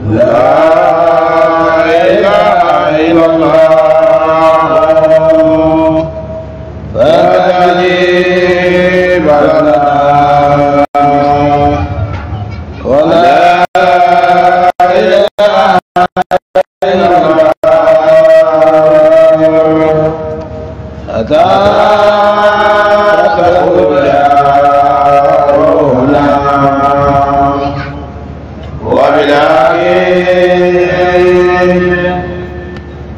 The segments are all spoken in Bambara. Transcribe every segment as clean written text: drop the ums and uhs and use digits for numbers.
لا إله إلا الله فتجيب لنا ولا إله إلا الله حتى تخرج روحنا وبالآخر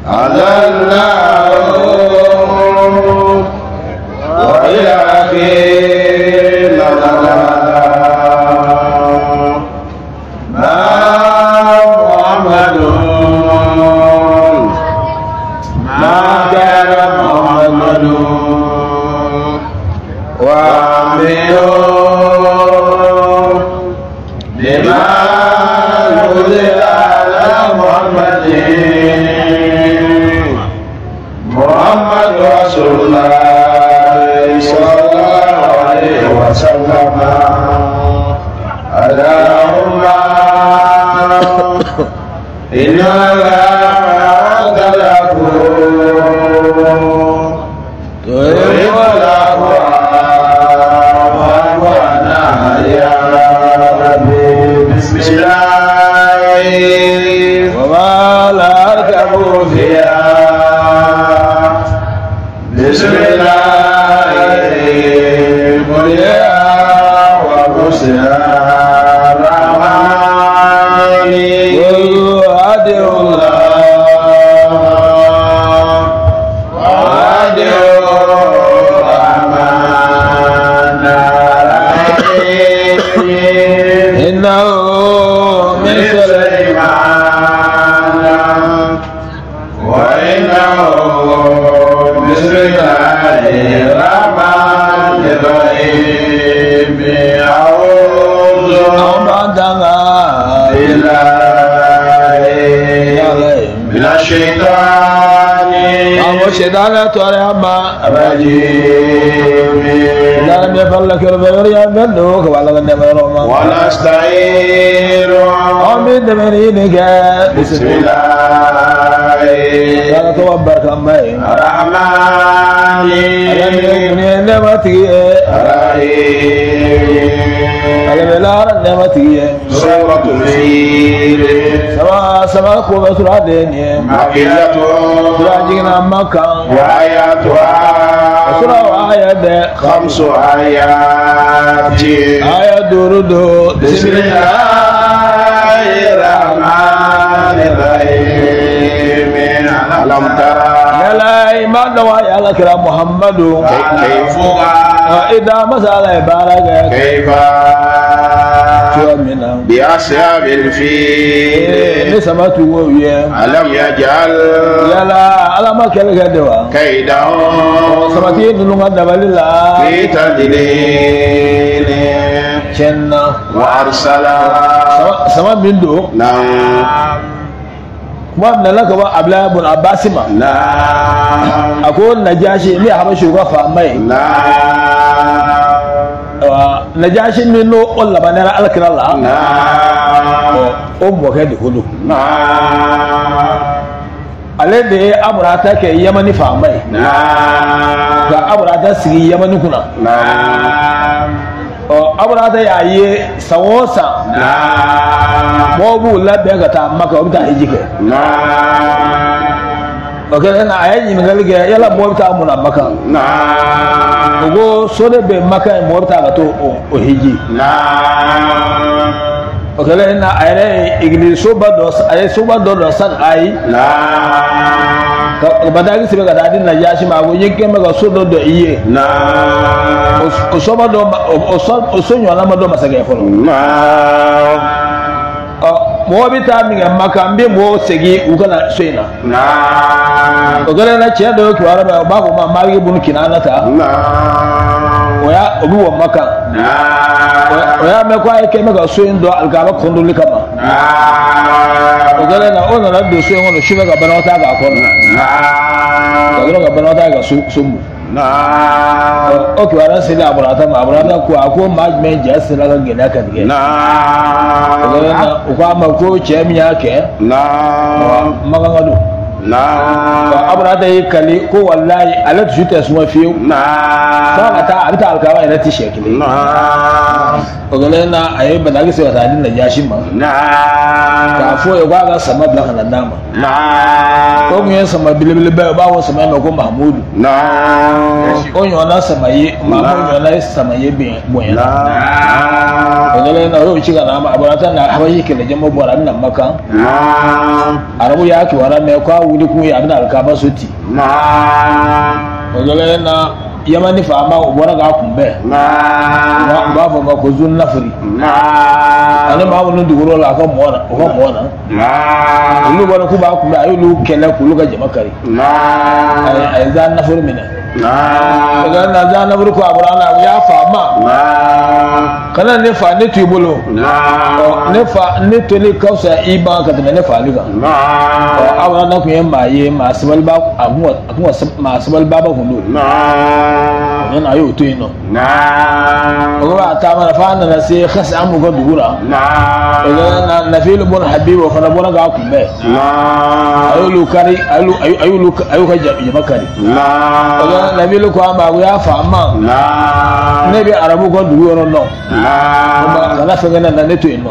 أذلناه وبالآخر نزلنا ما محمد ما كان محمد وآمنوا بما نزل على محمد محمد رسول الله صلى الله عليه وسلم اللهم إنا لا تلفون تريد يا ربي بسم الله وما لا أركب فيها بسم الله مليا ومسها الرحمن وأدعو الله وأدعو الرحمن الرحيم إنه من سليمان وإنه بسم الله الرحمن الرحيم أعوذ بالله من الشيطان الرجيم ونستعين بسم الله الرحمن الرحيم سورة الفيل مكية وآياتها 5 آيات بسم الله الرحمن الرحيم ألم ترى محمد كيف إذا مسألة بارك كيف بأصحاب الفيل ألم يجعل كيدهم في تضليل وأرسل نعم kuma minɛna ka bɔ Abdulayi bun Abasi ma a ko Najashi min ye Habasiw ka faama ye Najashi min n'o o labanna Alakira la o mɔkɛ de ko don ale de ye Aburata kɛ Yamani faama ye ka Aburata sigi Yamani kunna Aburata y'a ye san o san mɔgɔw b'u labɛn ka taa Maka u bɛ taa hiji kɛ o kɛlen na a ye ɲininkali kɛ yala mɔgɔ bɛ taa mun na Maka o ko so de bɛ Maka yen mɔgɔ bɛ taa ka t'o o hiji o kɛlen na a yɛrɛ ye egilisoba dɔ a ye soba dɔ dɔ san a ye ka bataki sɛbɛn ka taa di Najashi ma a ko n ye kɛ bɛ ka so dɔ dɔ i ye o soba dɔ o so ɲɔgɔnna ma dɔn masakɛ fɔlɔ mɔgɔ bɛ taa min kɛ Maka n bɛ mɔgɔw segin u ka na so in na o kɛlen na cɛ dɔ ye kibaruya mɛn u b'a fɔ o ma Maliki bunu Kinana ta o y'a o bɛ wɔ Maka o y'a mɛn ko a ye kɛ bɛ ka so in dɔn alikaba kɔndoli kama o kɛlen na o nana don so in kɔnɔ sufɛ ka banakɔtaa k'a kɔnɔ ka sɔrɔ ka banakɔtaa ka so bon. O kibaruya selen Aburata ma, Aburata ko a ko maa jumɛn ja sera ka gɛlɛya ka tigɛ? O ko a ma ko cɛ min y'a kɛ, Makan ka don. Aburata y'i kali ko walayi ale dusu tɛ suma fiyewu. F'a ka taa a bɛ taa alikaba yɛrɛ ti siɲɛ kelen. O kɛlen na a ye bataki sɛbɛn ka taa di Najasi ma. K'a fɔ ye k'a ka sama bila ka na d'a ma. O kun ye sama belebeleba ye, u b'a fɔ sama in ma ko Mahamudu. O ɲɔgɔnna sama ye, Mahamudu ɲɔgɔnna ye sama ye bonya na. O kɛlen na o y'o ci ka na a ma. Aburata na Habasi kɛlɛjama bɔra a bɛ na Makan. Arabu y'a kibaruya mɛn k'a wuli kun ye a bɛna alikaba so ci. O kɛlen na Yamani faama o bɔra k'a kunbɛn. U b'a fɔ ma ko Zunafiri. Ani maa minnu dugukolo la a ka mɔɔ na, o ka mɔɔ na. Olu bɔra k'u b'a kunbɛn, a y'olu kɛlɛ k'olu ka jama kari. A ye Zanafiri minɛ. O kɛlen na Zanafiri ko a bɔra a la, u y'a faama. Kana ne fa ne to i bolo. Ne fa ne toli ka fisa i ma ka tɛmɛ ne faali kan. Aburata kun ye maa ye, maa sabaliba, a kun ka maa sabaliba kun don. O nana a y'o to yen nɔ. O ko a taamana f'a nana se Xasamu ka dugu la. O nana Nafilu bɔn Habibu o fana bɔra k'a kunbɛn. A y'olu kari, a y'olu a y'u ka jama kari. O nana Nafilu ko a ma ko y'a faama. Ne bɛ arabu ka dugu yɔrɔ dɔn. Kana fɛn kɛ ne na ne to yen nɔ.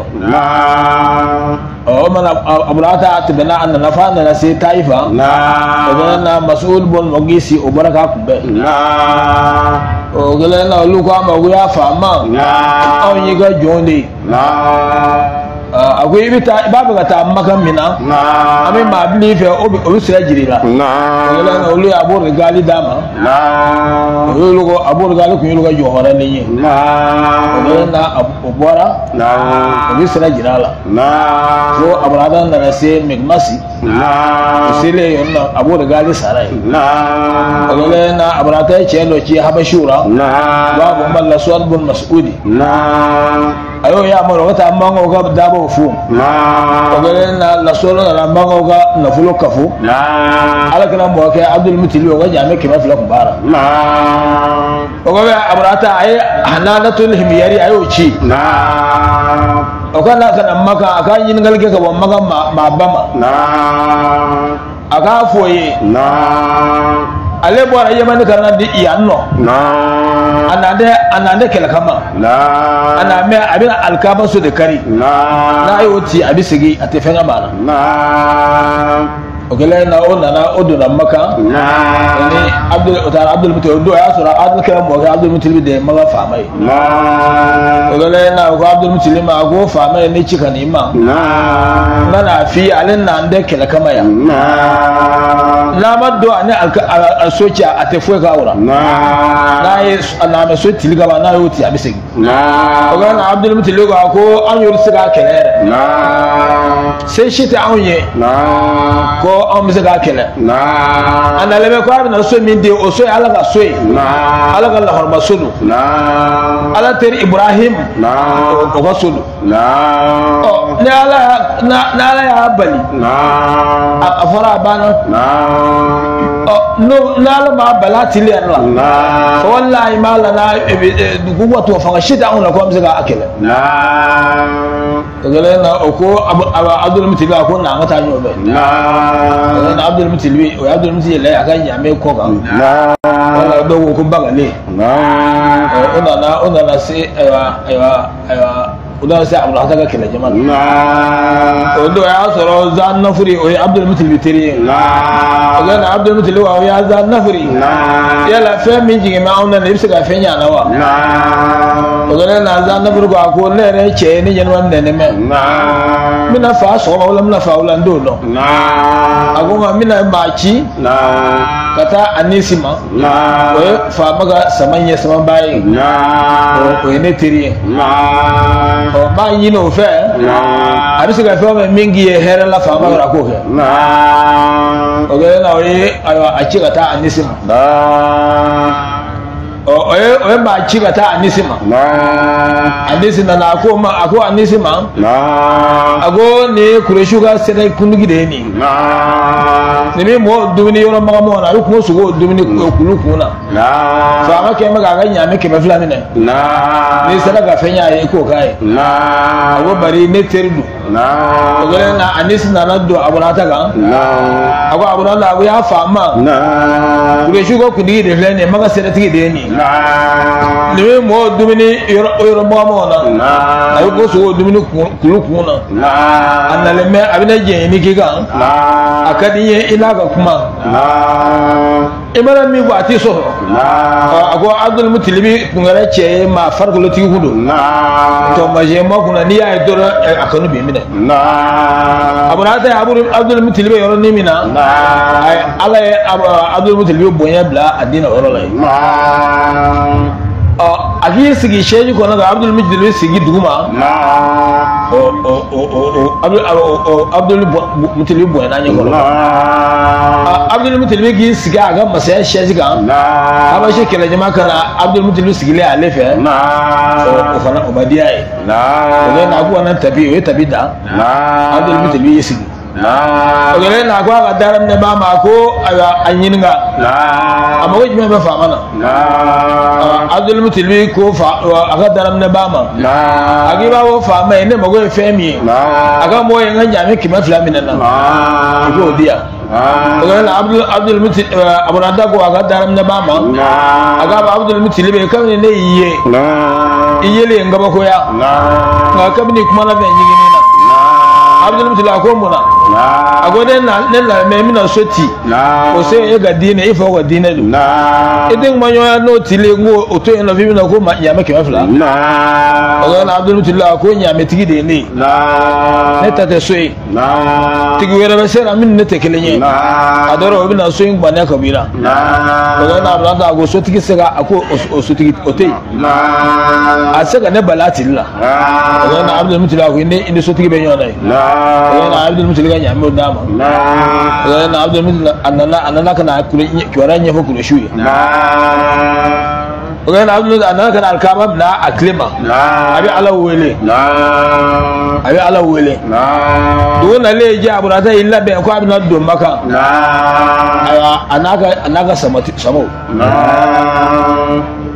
O mana Aburata tɛmɛna a nana f'a nana se Tayifa. O nana Masud bɔn Mɔgisi o bɔra k'a kunbɛn. O kɛlen na olu ko a ma ko y'a faama. Anw y'i ka jɔn de ye. A ko i bɛ taa i b'a fɛ ka taa Makan min na, an bɛ maa bila i fɛ o bɛ sira jira i la. O kɛlen na olu ye Abu Rigali d'a ma. O y'olu ko Abu Rigali kun y'olu ka jɔn hɔrɔnnen ye. O kɛlen na o bɔra, o bɛ sira jira a la. Fo Aburata nana se Mekmasi. O selen yen nɔ Abu Rigali sara yen. O kɛlen na Aburata ye cɛ dɔ ci Habasiw la. U b'a fɔ ma Lasuwad bun Masudi. A y'o yamaru o ka taa mankaw ka dabaw fo. O kɛlen na Lasuwad nana mankaw ka nafolo kafo. Ala kɛra mɔkɛ Abdul Mutili o ka ɲaamɛ 200 kun b'a la. O kɔfɛ Aburata a ye Hananatul Himiyari a y'o ci. O ka na ka na Makan a ka ɲininkali kɛ ka bɔ Makan maaba ma. A k'a fɔ o ye. Ale bɔra Yamani ka na di yan nɔ. A nana kɛlɛ kama. A nana mɛ a bɛna alikaba so de kari. N'a y'o ci a bɛ segin a tɛ fɛn kɛ maa la. O kɛlen na o nana o donna Makan. Ni Abdul o taara Abdul Mutali o don o y'a sɔrɔ Abdul kɛra mɔkɛ Abdul Mutali de ye Makan faama ye. O kɛlen na o ko Abdul Mutali ma ko faama ye ne ci ka n'i ma. N ka n'a f'i ye ale n'an tɛ kɛlɛ kama yan. N'a ma don ani a so ci a tɛ foyi k'a la. N'a ye a n'a so tili ka ban n'a y'o ci a bɛ segin. O kɛlen na Abdul Mutali ko a ko anw y'olu se k'a kɛlɛ yɛrɛ. Se si tɛ anw ye. Ko anw bɛ se k'a kɛlɛ. A nalen bɛ ko a bɛna so min di o so ye Ala ka so ye. Ala ka lahɔrɔma so don. Ala teri Ibrahim o ka so don. Ɔ ni Ala y'a bali a fɔra a banna. Ɔ n'Ala m'a bali a tili yɛrɛ la. Walahi m'a la n'a dugu wa tubabu fanga si tɛ anw na ko an bɛ se k'a kɛlɛ. O kɛlen na o ko Abdul Mutali a ko na an ka taa ɲɔgɔn fɛ. O kɛlen na Abdul Mutali o ye Abdul Mutali yɛlɛ a ka ɲaamɛ kɔ kan. Wala dɔw ko ko Bagale. O nana se ayiwa o nana se Aburata ka kɛlɛ jama la. O don o y'a sɔrɔ Zanafuri o ye Abdul Mutali teri ye. O kɛlen na Abdul Mutali wa o y'a Zanafuri. Yala fɛn min jigin bɛ anw na nin i bɛ se ka fɛn ɲɛ a la wa? O kɛlen na Zanafuri ko a ko ne yɛrɛ ye cɛ ye ne ɲɛnama nɛnɛ mɛ. N bɛna fa sɔgɔma wala n bɛna fa wula n t'o dɔn. A ko nka n bɛna maa ci ka taa Anisi ma. O ye faama ka sama ɲɛ samaba ye. O ye ne teri ye. Ɔ n b'a ɲini o fɛ. A bɛ se ka fɛn o fɛn min k'i ye hɛrɛ la faama yɔrɔ a k'o kɛ. O kɛlen na o ye ayiwa a ci ka taa Anisi ma. O ye maa ci ka taa Anisi ma. Anisi nana a ko ma a ko Anisi ma. A ko ko nin ye Kuresiw ka sɛnɛ kuntigi de ye nin. Nin bɛ mɔgɔ dumuni yɔrɔ magamanw na a bɛ kungo sogo dumuni kulu kun na. Faama kɛn bɛ k'a ka ɲaamɛ 200 minɛ. N'i sera ka fɛn y'a ye i k'o k'a ye. A ko bari ne teri don. O kɛlen na Anisi nana don Aburata kan. A ko Aburata a ko y'a faama. Kuresiw ka kuntigi de filɛ nin ye Maka sɛnɛtigi de ye nin. Nin bɛ mɔgɔ dumuni yɔrɔ magamanw na. A bɛ kungo sogo dumuni kulu kun na. A nalen bɛ a bɛna jɛn ni k'i kan. A ka di n ye i n'a ka kuma. I mana min fɔ a t'i sɔsɔ. A ko Abdul Mutilibi kun kɛra cɛ ye maa farikolotigi kun don. Tɔmasiyɛn ma kunna n'i y'a ye dɔrɔn a kanu b'i minɛ. Aburata ye Abdul Mutilibi yɔrɔnin min na. Ala ye Abdul Mutilibi bonya bila a den na o yɔrɔ la yen. A k'i sigi sɛji kɔnɔ ka Abdul Mutilibi sigi duguma. Abdul Mutilibi bonya n'a ɲɛkɔrɔ. Abdul Mutilibi k'i sigi a ka masaya sɛji kan. Habasi kɛlɛjama ka na Abdul Mutilibi sigilen ale fɛ. O fana o ma diya ye. O kɛlen na a ko ka na tabi o ye tabi da. Abdul Mutilibi y'i sigi. O kɛlen na a ko a ka daaraminɛbaa ma ko ayiwa a ɲininka. A mago jumɛn bɛ faama na. Abdul Mutilibi ko fa a ka daaraminɛbaa ma. A k'i b'a fɔ faama ye ne mago ye fɛn min ye. A ka mɔgɔ ye n ka ɲaamɛ 200 minɛ n na. I k'o di yan. O kɛlen na Abdul Mutilibi Aburata ko a ka daaraminɛbaa ma. A k'a fɔ Abdul Mutilibi kabini ne y'i ye. I yelen ye n kabakoya. Nka kabini kumana fɛ ɲiginni na. Abdul Mutilibi a ko mun na. A ko ne na mɛ n bɛna so ci. O se e ka diinɛ i faw ka diinɛ don. I den kuma ɲɔgɔnya n'o cilen n ko o to yen nɔ f'i bɛna ko ɲaamɛ 200. O kɛlen na Abdul Mutilibi a ko ɲaamɛtigi de ye ne ye. Ne ta tɛ so ye. Tigi wɛrɛ bɛ se la min ni ne tɛ kelen ye. A dɔrɔn o bɛna so in gbaniya ka bɔ i la. O kɛlen na Aburata a ko sotigi se ka a ko o sotigi o tɛ yen. A tɛ se ka ne bali a tili la. O kɛlen na Abdul Mutilibi a ko i ni sotigi bɛ ɲɔgɔn na ye. O kɛlen na Abdul Mutilibi ka ɲaamɛw d'a ma. O kɛlen na Abdul Mutilibi a nana ka na kibaruya ɲɛfɔ Kuresiw ye. O kɛlen na Abdul a nana ka na alikaba bila a tile ma. A bɛ Ala wele. A bɛ Ala wele. Dugu nalen jɛ Aburata y'i labɛn ko a bɛna don Maka. Ayiwa a n'a ka samaw.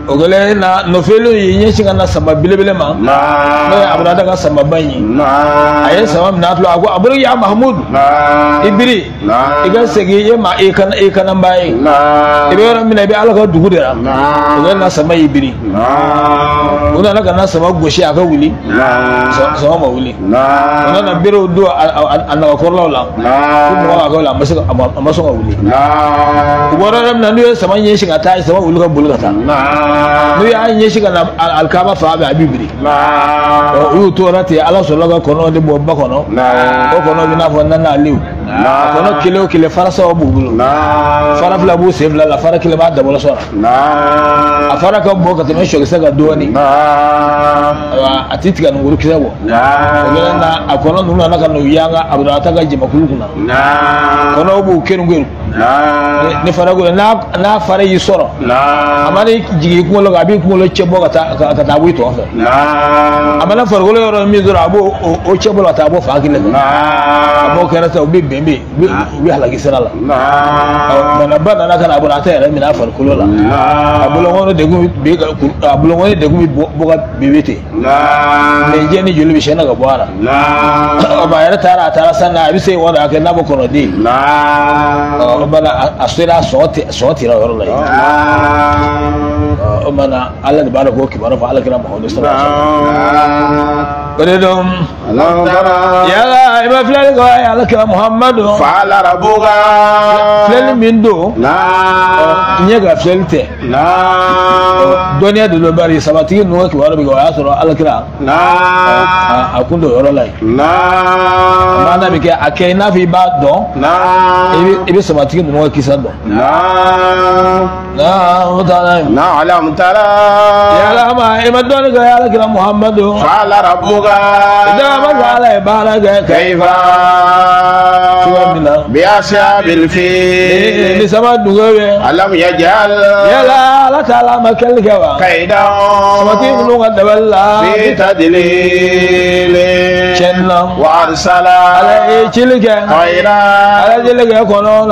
O kɛlen na nɔfɛlenw y'i ɲɛsin ka na sama belebele ma. N'o ye Aburata ka samaba in ye. A ye sama minɛ a tulo a ko Aburu ya Mahamudu. I biri. I ka segin i ma i kananba ye. I bɛ yɔrɔ min na i bɛ Ala ka dugu de la. O kɛlen na sama y'i biri. U nana ka na sama gosi a ka wuli. Sama ma wuli. U nana berew don a nagakɔrɔlaw la. Ko mɔgɔ ka k'o la a ma sɔn ka wuli. U bɔra yɔrɔ min na n'u ye sama ɲɛsin ka taa sama wuli ka boli ka taa. N'u y'a ɲɛsin ka na alikaba fan fɛ a b'i biri. U y'u to o la ten Ala sɔrɔla ka kɔnɔw de bɔ ba kɔnɔ. O kɔnɔ bɛ n'a fɔ nana aliw. A kɔnɔ kelen o kelen fara saba b'u bolo. Fara fila b'u sen fila la fara kelen b'a dabɔlɔsɔ la. A fara ka bon ka tɛmɛ sɔkisɛ kan dɔɔnin. A ti tigɛ nunguru kisɛ bɔ. O kɛlen na a kɔnɔ ninnu nana ka n'u yanga Aburata ka jamakulu kunna. Kɔnɔw b'u keru. Ni fara ko n'a fara y'i sɔrɔ. A mana jigin i kunkolo kan a b'i kunkolo cɛ bɔ ka taa bɔ i tɔ fɛ. A mana farikolo yɔrɔ min sɔrɔ a b'o o cɛ bɔ ka taa bɔ fan kelen fɛ. A b'o kɛra sisan u bɛ bɛn u bɛ halaki sira la. Banaba nana ka na Aburata yɛrɛ minɛ a farikolo la. A bolonkɔni degun bɛ bɔ ka bebe ten. Nɛnjɛ ni joli bɛ sɛnɛ ka bɔ a la. A yɛrɛ taara a taara san na a bɛ se wa a kɛ n'a bɔ kɔnɔden. O mana a sera sɔn tira o yɔrɔ la yen. O mana Ala de b'a dɔn k'o kibaru fɔ Ala kira Muhamadu sallallahu alaihi wasallam. O de don. Yala i ma filɛli kɛ Ala kira Muhamadu. Fa'ala rabbuka. Filɛli min don. Ɲɛ ka filɛli tɛ. Dɔnniya de don bari sabatigi ninnu ka kibaru bɛ kɛ o y'a sɔrɔ Ala kira. A kun don o yɔrɔ la yen. Maana bɛ kɛ a kɛ i n'a fɔ i b'a dɔn. I bɛ sabatigi ninnu ka kisa dɔn. Alam tara. Yala ma i ma dɔnni kɛ Ala kira Muhamadu. Fa'ala rabbuka. Dama ala ye baara kɛ. Kaifa. بأصحاب الفيل ألم يجعل كيدهم في تدليل وأرسل طيرا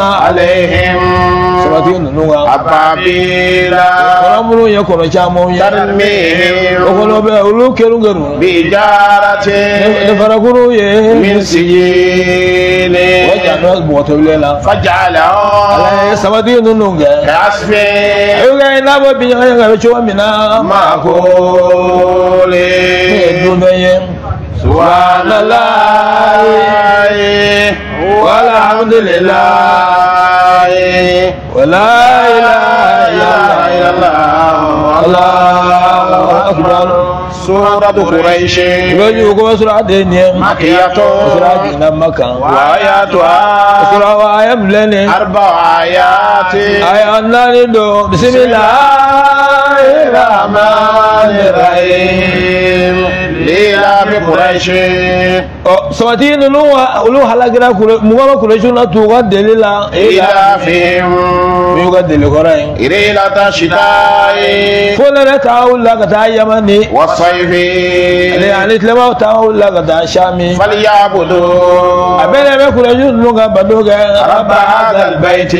عليهم أبابيل ترميهم بحجارة من سجيل فجعلهم كعصف مأكول. سبحان الله والحمد لله ولا إله إلا الله الله أكبر. سورة قريش مكية وآياتها 4 آيات. بسم الله الرحمن الرحيم. لإيلاف قريش. Sabati ninnu olu halakira mɔgɔ ma Kuresiw la t'u ka deli la. إيلافهم Min y'u ka deli kɔrɔ ye. رحلة الشتاء. Fo ne yɛrɛ taa wulila ka taa Yamani. والصيف. Ani tilemaw taa wulila ka taa Sami. فليعبدوا A bɛɛ de bɛ Kuresiw ninnu ka bato kɛ. رب هذا البيت.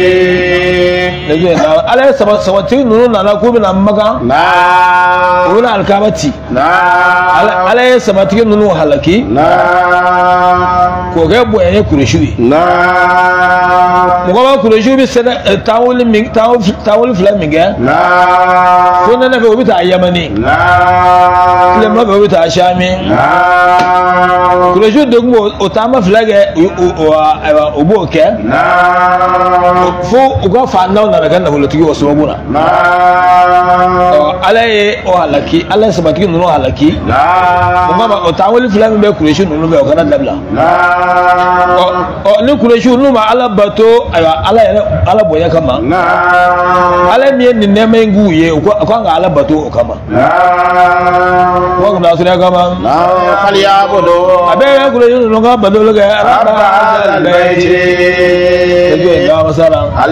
Ala ye sabati ninnu nana k'u bɛna Makan. U bɛna alikaba ci. Ala ye sabatigi ninnu halaki. K'o kɛ bonya ye Kuresiw ye. Mɔgɔ ma Kuresiw bɛ sɛnɛ taawuli fila min kɛ. Fo nɛnɛ fɛ u bɛ taa Yamani. Tilema fɛ u bɛ taa Sami. Kuresiw de tun b'o o taama fila kɛ u b'o kɛ. Fo u ka fantanw nana kɛ nafolotigi o sababu la. Ala ye o halaki, Ala ye sabatigi ninnu halaki. O kama o taawuli fila min bɛ Kuresiw ninnu fɛ o kana dabila. Ni Kuresiw n'u ma Ala bato ayiwa Ala yɛrɛ Ala bonya kama. Ala min ye nin nɛɛma in k'u ye u kan ka Ala bato o kama. Wa kunna sira kama. A bɛɛ bɛ Kuresiw ninnu ka bato kɛ. A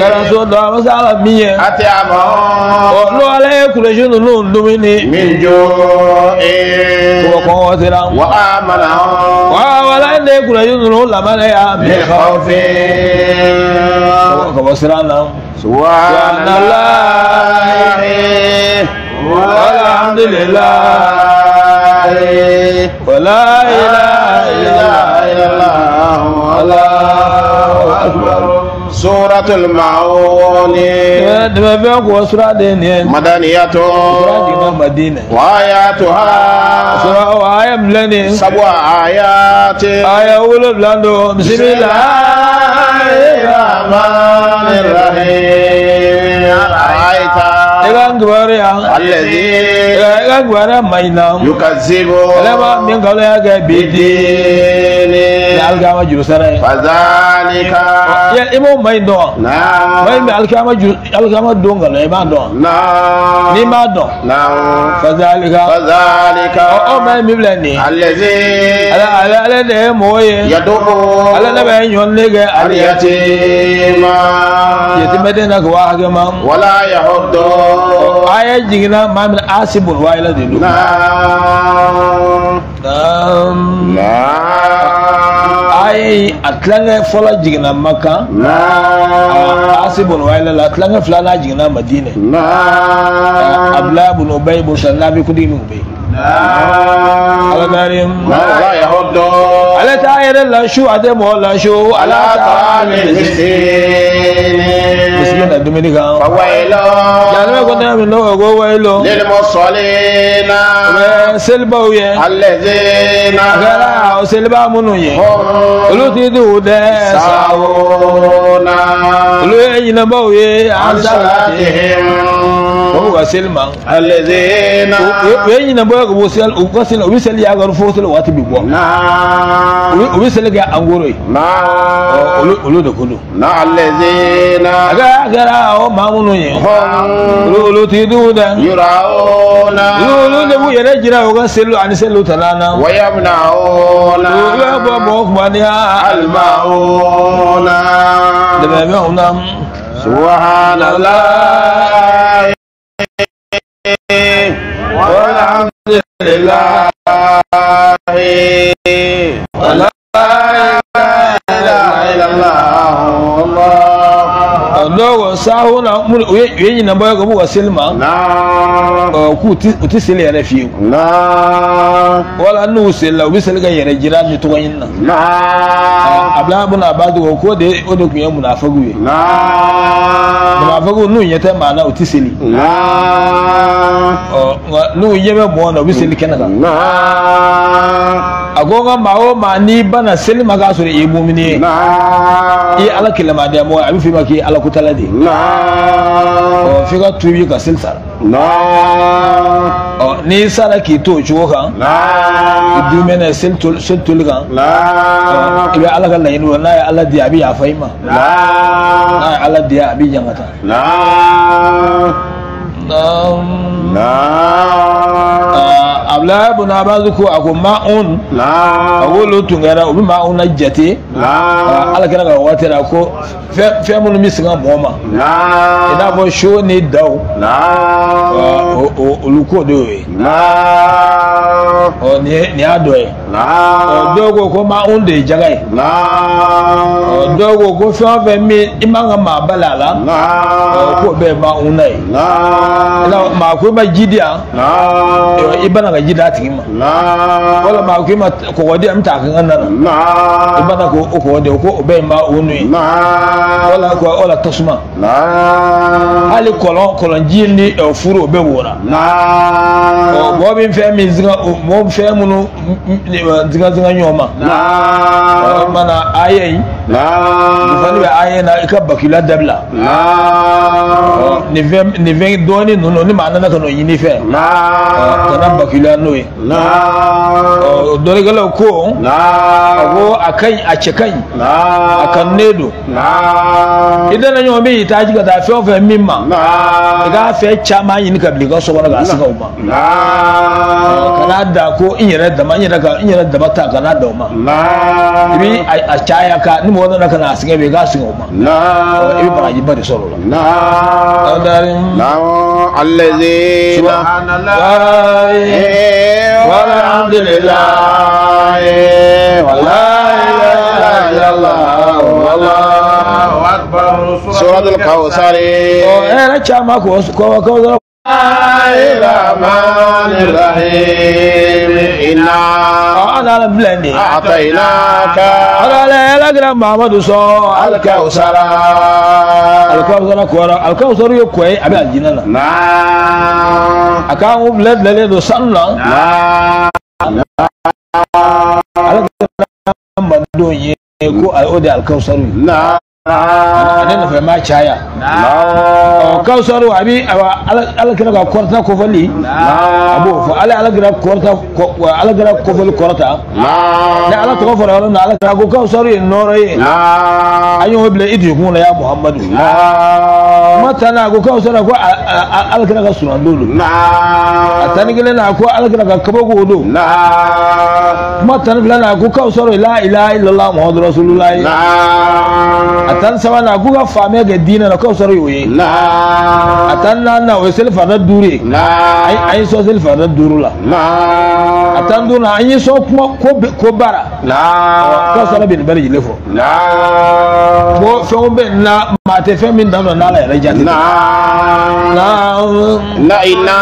kɛra so dɔ masala min ye. N'o Ala ye Kuresiw ninnu dumuni. K'o kɔngɔ sera. Wa wala ne Kuresiw ninnu lamana ya. Ka bɔ siran na. Subhanallah walhamdulillah wala ilaha illallah Allahu akbar. سورة الماعون. مدنية. وآياتها 7 آيات. بسم الله الرحمن الرحيم. أرأيت الذي يكذب بالدين فذلك فذلك الذي يدعو اليتيم ولا يحض. Ayi a tilankɛ fɔlɔ jiginna Makan. Asi bun Wayila la tilankɛ filanan jiginna Madinɛ. Abdulayi bun Ubayi bun Salul n'a bɛ kuntigi min bɛ yen. Ala dari. Ale t'a yɛrɛ lasu a tɛ mɔgɔ lasu. Ala t'a miskin na dumuni kan. Janimɛ ko ne min n'o ko wayilo. O bɛ selibaw ye. A kɛra o seliba minnu ye. Olu ti di u dɛ olu ye ɲinɛbaw ye. An salatihim. O b'u ka seli ma. U ye ɲinɛbaw ye k'u seli u ka seli u bɛ seli yakari fo seli waati bɛ bɔ. U bɛ seli kɛ angoro ye. Olu de ko don. A kɛra o maa minnu ye. Olu ti di u dɛ. Olu de b'u yɛrɛ jira u ka seliw ani seliw tana na. Olu bɛ bɔ bɛ bɔ kuma ni الماعون dɛmɛ bɛ anw na. سبحان الله والحمد لله ولا إله إلا الله والله Dɔw sahu na minnu u ye ɲinɛ bɔ ka b'u ka seli ma k'u ti seli yɛrɛ fiyewu. Wala n'u selila u bɛ seli ka yɛrɛ jira ni tɔgɔ ɲini na. Abila buna a b'a dogo k'o de o de tun ye munafagiw ye. Munafagiw n'u ɲɛ tɛ maa na u ti seli. Ɔ nka n'u ɲɛ bɛ mɔgɔ na u bɛ seli kɛnɛ kan. A ko n ka maa o maa n'i banna seli ma k'a sɔrɔ i ye mumini ye. I ye Ala kɛlɛmadenya mɔgɔ ye a bɛ f'i ma k'i ye Ala kutala de ye. Ɔ f'i ka tuubi ka seli sara. Ɔ n'i sara k'i to o cogo kan. I dumɛnɛ seli toli kan. I bɛ Ala ka laɲini dɔn n'a ye Ala diya a bɛ yafa i ma. N'a ye Ala diya a b'i ɲangata. Abila buna Abazu ko a ko maun a k'olu tun kɛra u bɛ maun na jate. Ala kɛra ka waati la ko fɛn minnu bɛ singa mɔgɔ ma. I n'a fɔ so ni daw. Olu ko de y'o ye. Ɔ nin y'a dɔ ye. Ɔ dɔw ko ko maun de ye jaga ye. Ɔ dɔw ko ko fɛn o fɛn min i man ka maa bali a la. Ɔ k'o bɛɛ ye maun na ye. I n'a fɔ maa ko i ma ji di yan. I bana ka ji d'a tigi ma. Wala maa ko i ma kɔgɔ di yan n bɛ taa kɛ n ka na na. I bana k'o kɔgɔ di ko o bɛɛ ye maun ye. Wala wala tasuma. Hali kɔlɔnji ni furu o bɛɛ wora. Ɔ mɔgɔ bɛ fɛn min zinga mɔgɔ fɛn minnu zinga zinga ɲɔgɔn ma. Ɔ mana aya in. Nin fana bɛ aya na i ka bakila dabila. Ɔ nin fɛn dɔɔnin ninnu ni maa nana ka n'o ɲini i fɛ. Kana bakila n'o ye. Ɔ dɔnnikɛlaw ko. A ko a ka ɲi a cɛ ka ɲi. A kanunen don. I dana ɲɔgɔn bɛ y'i taa ji ka taa fɛn o fɛn min ma. I k'a fɛn caman ɲini ka bila i ka so kɔnɔ k'a sigi o ma. Kana da ko n yɛrɛ dama n yɛrɛ dama ta kana da o ma. I bɛ a caya ka ni mɔgɔ nana ka na a sɛgɛn i k'a sigi o ma. I bɛ barajiba de sɔrɔ o la. Alhamdulillahi wa la ilaha illallah wallahu akbar. Suratul Kawthar. Ɔ caman ko ko Rahmanir Rahim inna ala filɛ nin ye. A'tainaka ala ala kira Muhammadu sɔn al-Kawthar. Al-Kawthar kɔrɔ al-Kawthar ye kɔ ye a bɛ alijinɛ la. A k'an filɛ bilalen don sanu la. Ala kira madenw ye ko o de ye al-Kawthar ye. Ale nɔfɛ maa caya. Ɔ Kawusaru a bi ala kira ka kɔrɔta kofɔli. A b'o fɔ ala kira kɔrɔta ala kira kofɔli kɔrɔta. Ni ala tɔgɔ fɔra yɔrɔ min na ala kira ko Kawusaru ye nɔɔrɔ ye. An y'o bila i dusukun na ya Muhammadu. Kuma tan na a ko Kawusaru ko ala kira ka surandon don. A 11 na a ko ala kira ka kabako don. Kuma 12 na a ko Kawusaru la ilaha illallah Muhammadu rasulullah. A 13 na k'u ka faamuya kɛ diinɛ na Kawusaru y'o ye. A 14 na o ye seli farida 5 ye. An ye sɔn seli farida 5 la. A 15 na an ye sɔn kuma ko baara. Kawusaru bɛ nin bɛɛ lajɛlen fɔ. Ko fɛn bɛ na maa tɛ fɛn min dan dɔn n'Ala yɛrɛ jate. Na inna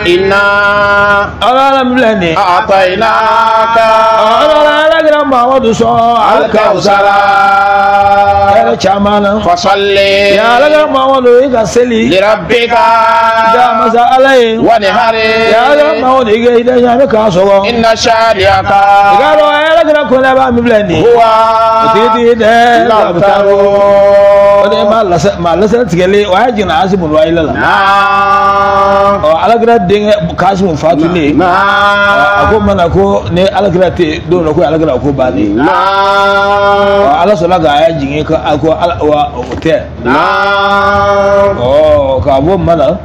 inna ala ala filɛ nin ye. A'tainaka ala ala kira Muhammadu sɔn al-Kawthar. Hɛrɛ caman na. Fasalli ya ala kira Muhammadu i ka seli. Lirabbika ya masa ala ye. Wanhari ya ala kira Muhammadu i ka i da ɲaami k'a sɔgɔ. Inna shani'aka i k'a dɔn ala kira kɔnɛ b'a min filɛ nin ye. Huwa o tigi tigi dɛ l'abtaru. O de ye maa lasɛrɛ tigɛlen o y'a jigin Asimu Wayila la. Ɔ ala kira denkɛ Kasimu fatulen. A ko mana ko ni ala kira tɛ don dɔ ko ala kira ko bannen. Ɔ ala sɔrɔla k'a y'a jigin ko a ko ala wa o tɛ. Ɔ k'a bɔ mana.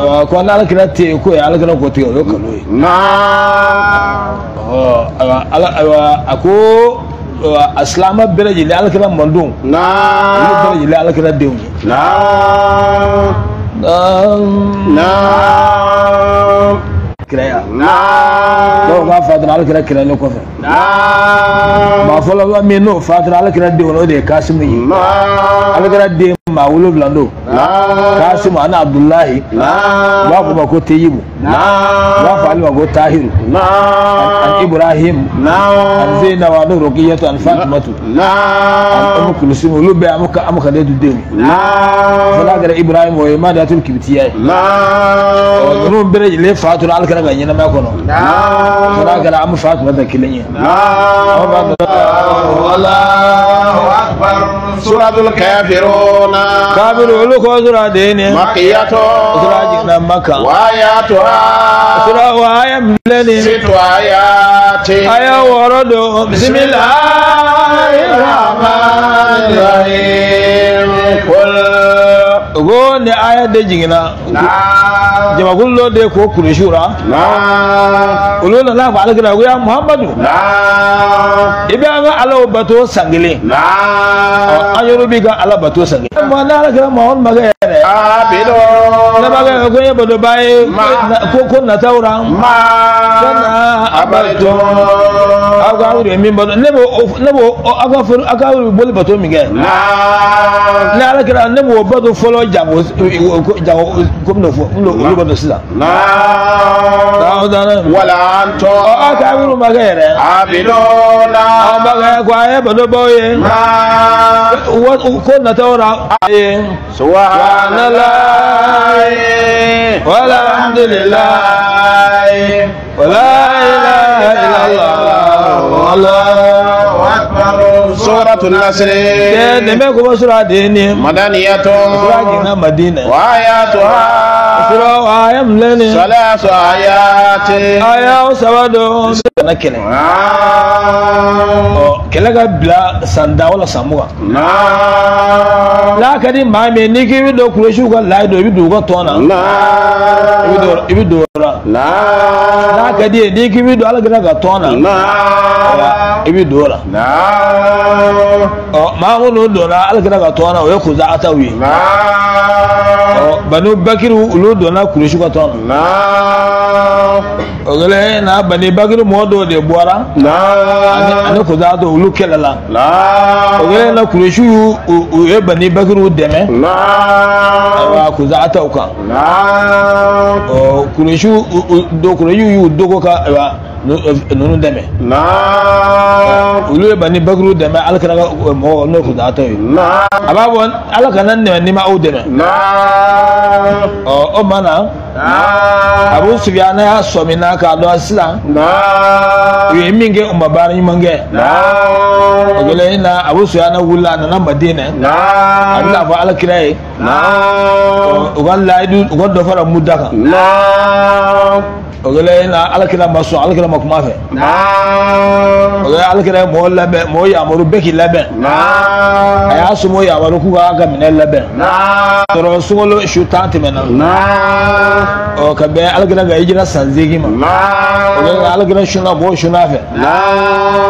Ɔ ko n'ala kira tɛ yen ko ye ala kira ko tigɛ o ye kalo ye. Ayiwa ayiwa a ko a silamɛ bɛɛ lajɛlen Ala kira mandenw olu bɛɛ lajɛlen Ala kira denw ye. Kiraya dɔw b'a fatura Ala kira kiralen kɔfɛ maa fɔlɔ min n'o fatura Ala kira denw o de ye Kasimu ye. Ala kira den maa 7 don. Kasimu ani Abdulahi u b'a fɔ ma ko Teyibu u b'a fɔ ale ma ko Tahiru ani Ibrahim ani Zeyinabu ani Rukiyatu ani Fatimatu ani Umu Kulusumu olu bɛɛ amu ka du denw ye. Fo n'a kɛra Ibrahim o ye Madiyatul Kibitiya ye. Ninnu bɛɛ lajɛlen fatura Ala kira ka ɲɛnamaya kɔnɔ. Fo n'a kɛra amu Fatimata kelen ye. Allahu akbar. Suratul Kafiruna. Kafiru olu ko sura den ye. Makiyatu. Sura jiginna Maka. Wa ayatuha. Sura wa aya filɛ nin ye. Situ ayati. Aya 6 don. Bismillahirrahmanirrahim. Qul. Ko ni aya de jiginna. Jamakulu dɔ de ko Kuresiw la. Olu nana fɔ Ala kira ko ya Muhamadu. I bɛ an ka Alaw bato san kelen. An yɛrɛ b'i ka Ala bato san kelen. Mɔ ni Ala kira Muhamadu ma kɛ yɛrɛ. Ne b'a kɛ ko n ye batoba ye. Ko nataw la. Kana abato. Aw ka aw de ye min bato ne b'o aw ka furu aw ka boli bato min kɛ. Ni Ala kira ne b'o bato fɔlɔ jango jango ko n b'o fɔ n b'o olu bato sisan. Wala antum. Aw ka aw ma kɛ yɛrɛ. Abiduna. Aw ma kɛ ko a ye batobaw ye. Ko nataw la. Subhanallahi. Walhamdulillahi. Wala ilaha illallah. Allahu akbar. Suratul Nasr. Dɛmɛ ko bɔ sura den ye. Madaniyatun. Sura jiginna Madina. Wa ayatuha. Sura wa aya filɛ nin ye. Salasu ayati. Aya 3 don. Kana kɛlɛ. Ɔ kɛlɛ ka bila san 10 wala san 20. N'a ka di maa min ye n'i k'i bɛ don Kuresiw ka layi don i bɛ don u ka tɔn na. I bɛ don o la. N'a ka di ye n'i k'i bɛ don Ala kira ka tɔn na. I bɛ don o la. Ɔ maa minnu donna Ala kira ka tɔn na o ye Kuzaataw ye. Ɔ Banu Bakiri olu donna Kuresiw ka tɔn na. O kɛlen na Bani Bakiri mɔgɔ dɔw de bɔra. Ani Kuzaataw olu kɛlɛla. O kɛlen na Kuresiw u ye Bani Bakiriw dɛmɛ. Ayiwa Kuzaataw kan. Ɔ Kuresiw y'u dogo ka ayiwa ninnu dɛmɛ. Olu ye Bani Bakiriw dɛmɛ Ala kira ka mɔgɔw n'o ye Kuzaataw ye. A b'a fɔ Ala kana n dɛmɛ n'i ma aw dɛmɛ. Ɔ o ma na Abu Sufiyana y'a sɔmina k'a dɔn sisan u ye min kɛ u ma baara ɲuman kɛ. O kɛlen na Abu Sufiyana wulila a nana Madina. A bɛna fɔ Ala kira ye. U ka layidu u ka dɔ fara muda kan. O kɛlen na Ala kira ma sɔn Ala kira ma kuma fɛ. O kɛlen Ala kira ye mɔgɔw labɛn mɔgɔw yamaru bɛɛ k'i labɛn. A y'a somɔgɔw yamaru k'u k'a ka minɛn labɛn. Sɔrɔ sunkalo su 10 tɛmɛna. Ɔ ka bɛn Ala kira ka hijira san 8 ma. O kɛlen Ala kira sunna mɔgɔw sunna fɛ.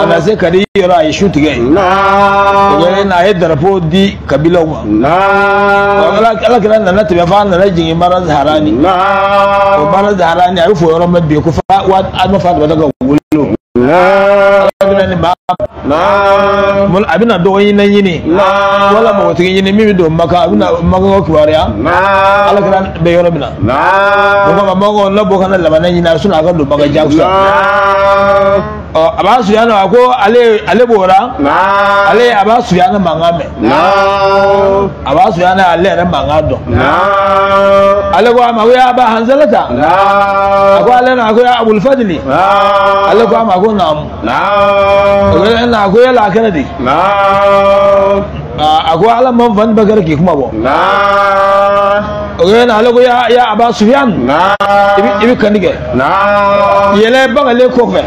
A na se Kadi yɔrɔ a ye su tigɛ yen. O kɛlen na a ye darapo di kabilaw ma. Ala kira nana tɛmɛ f'a nana jigin Mara Zaharani. O Mara Zaharani a bɛ fɔ yɔrɔ min bi ko fa wa Fatumata ka wolo. Ala bɛna ni maa a bɛna dɔgɔ ɲini wala mɔgɔtigi ɲini min bɛ don Maka a bɛna Maka kibaruya Ala kira bɛ yɔrɔ min na. O kama mɔgɔw n'a bɔ kana lamana ɲini a sɔnna a ka don Maka jagosa. Ɔ a b'a Sufiyana a ko ale b'o la ale a b'a Sufiyana mankan mɛn. A b'a Sufiyana ale yɛrɛ mankan dɔn. Ale ko a ma ko ya Aba Hanzalata. A ko ale na a ko ya Abul Fadli. Ale ko a ma ko naamu. O na a ko yala a kɛra di. A ko Ala man fan bakari k'i kuma bɔ. O kɛlen ale ko ya Aba Sufiyan i bɛ kandi kɛ yɛlɛ bagalen kɔfɛ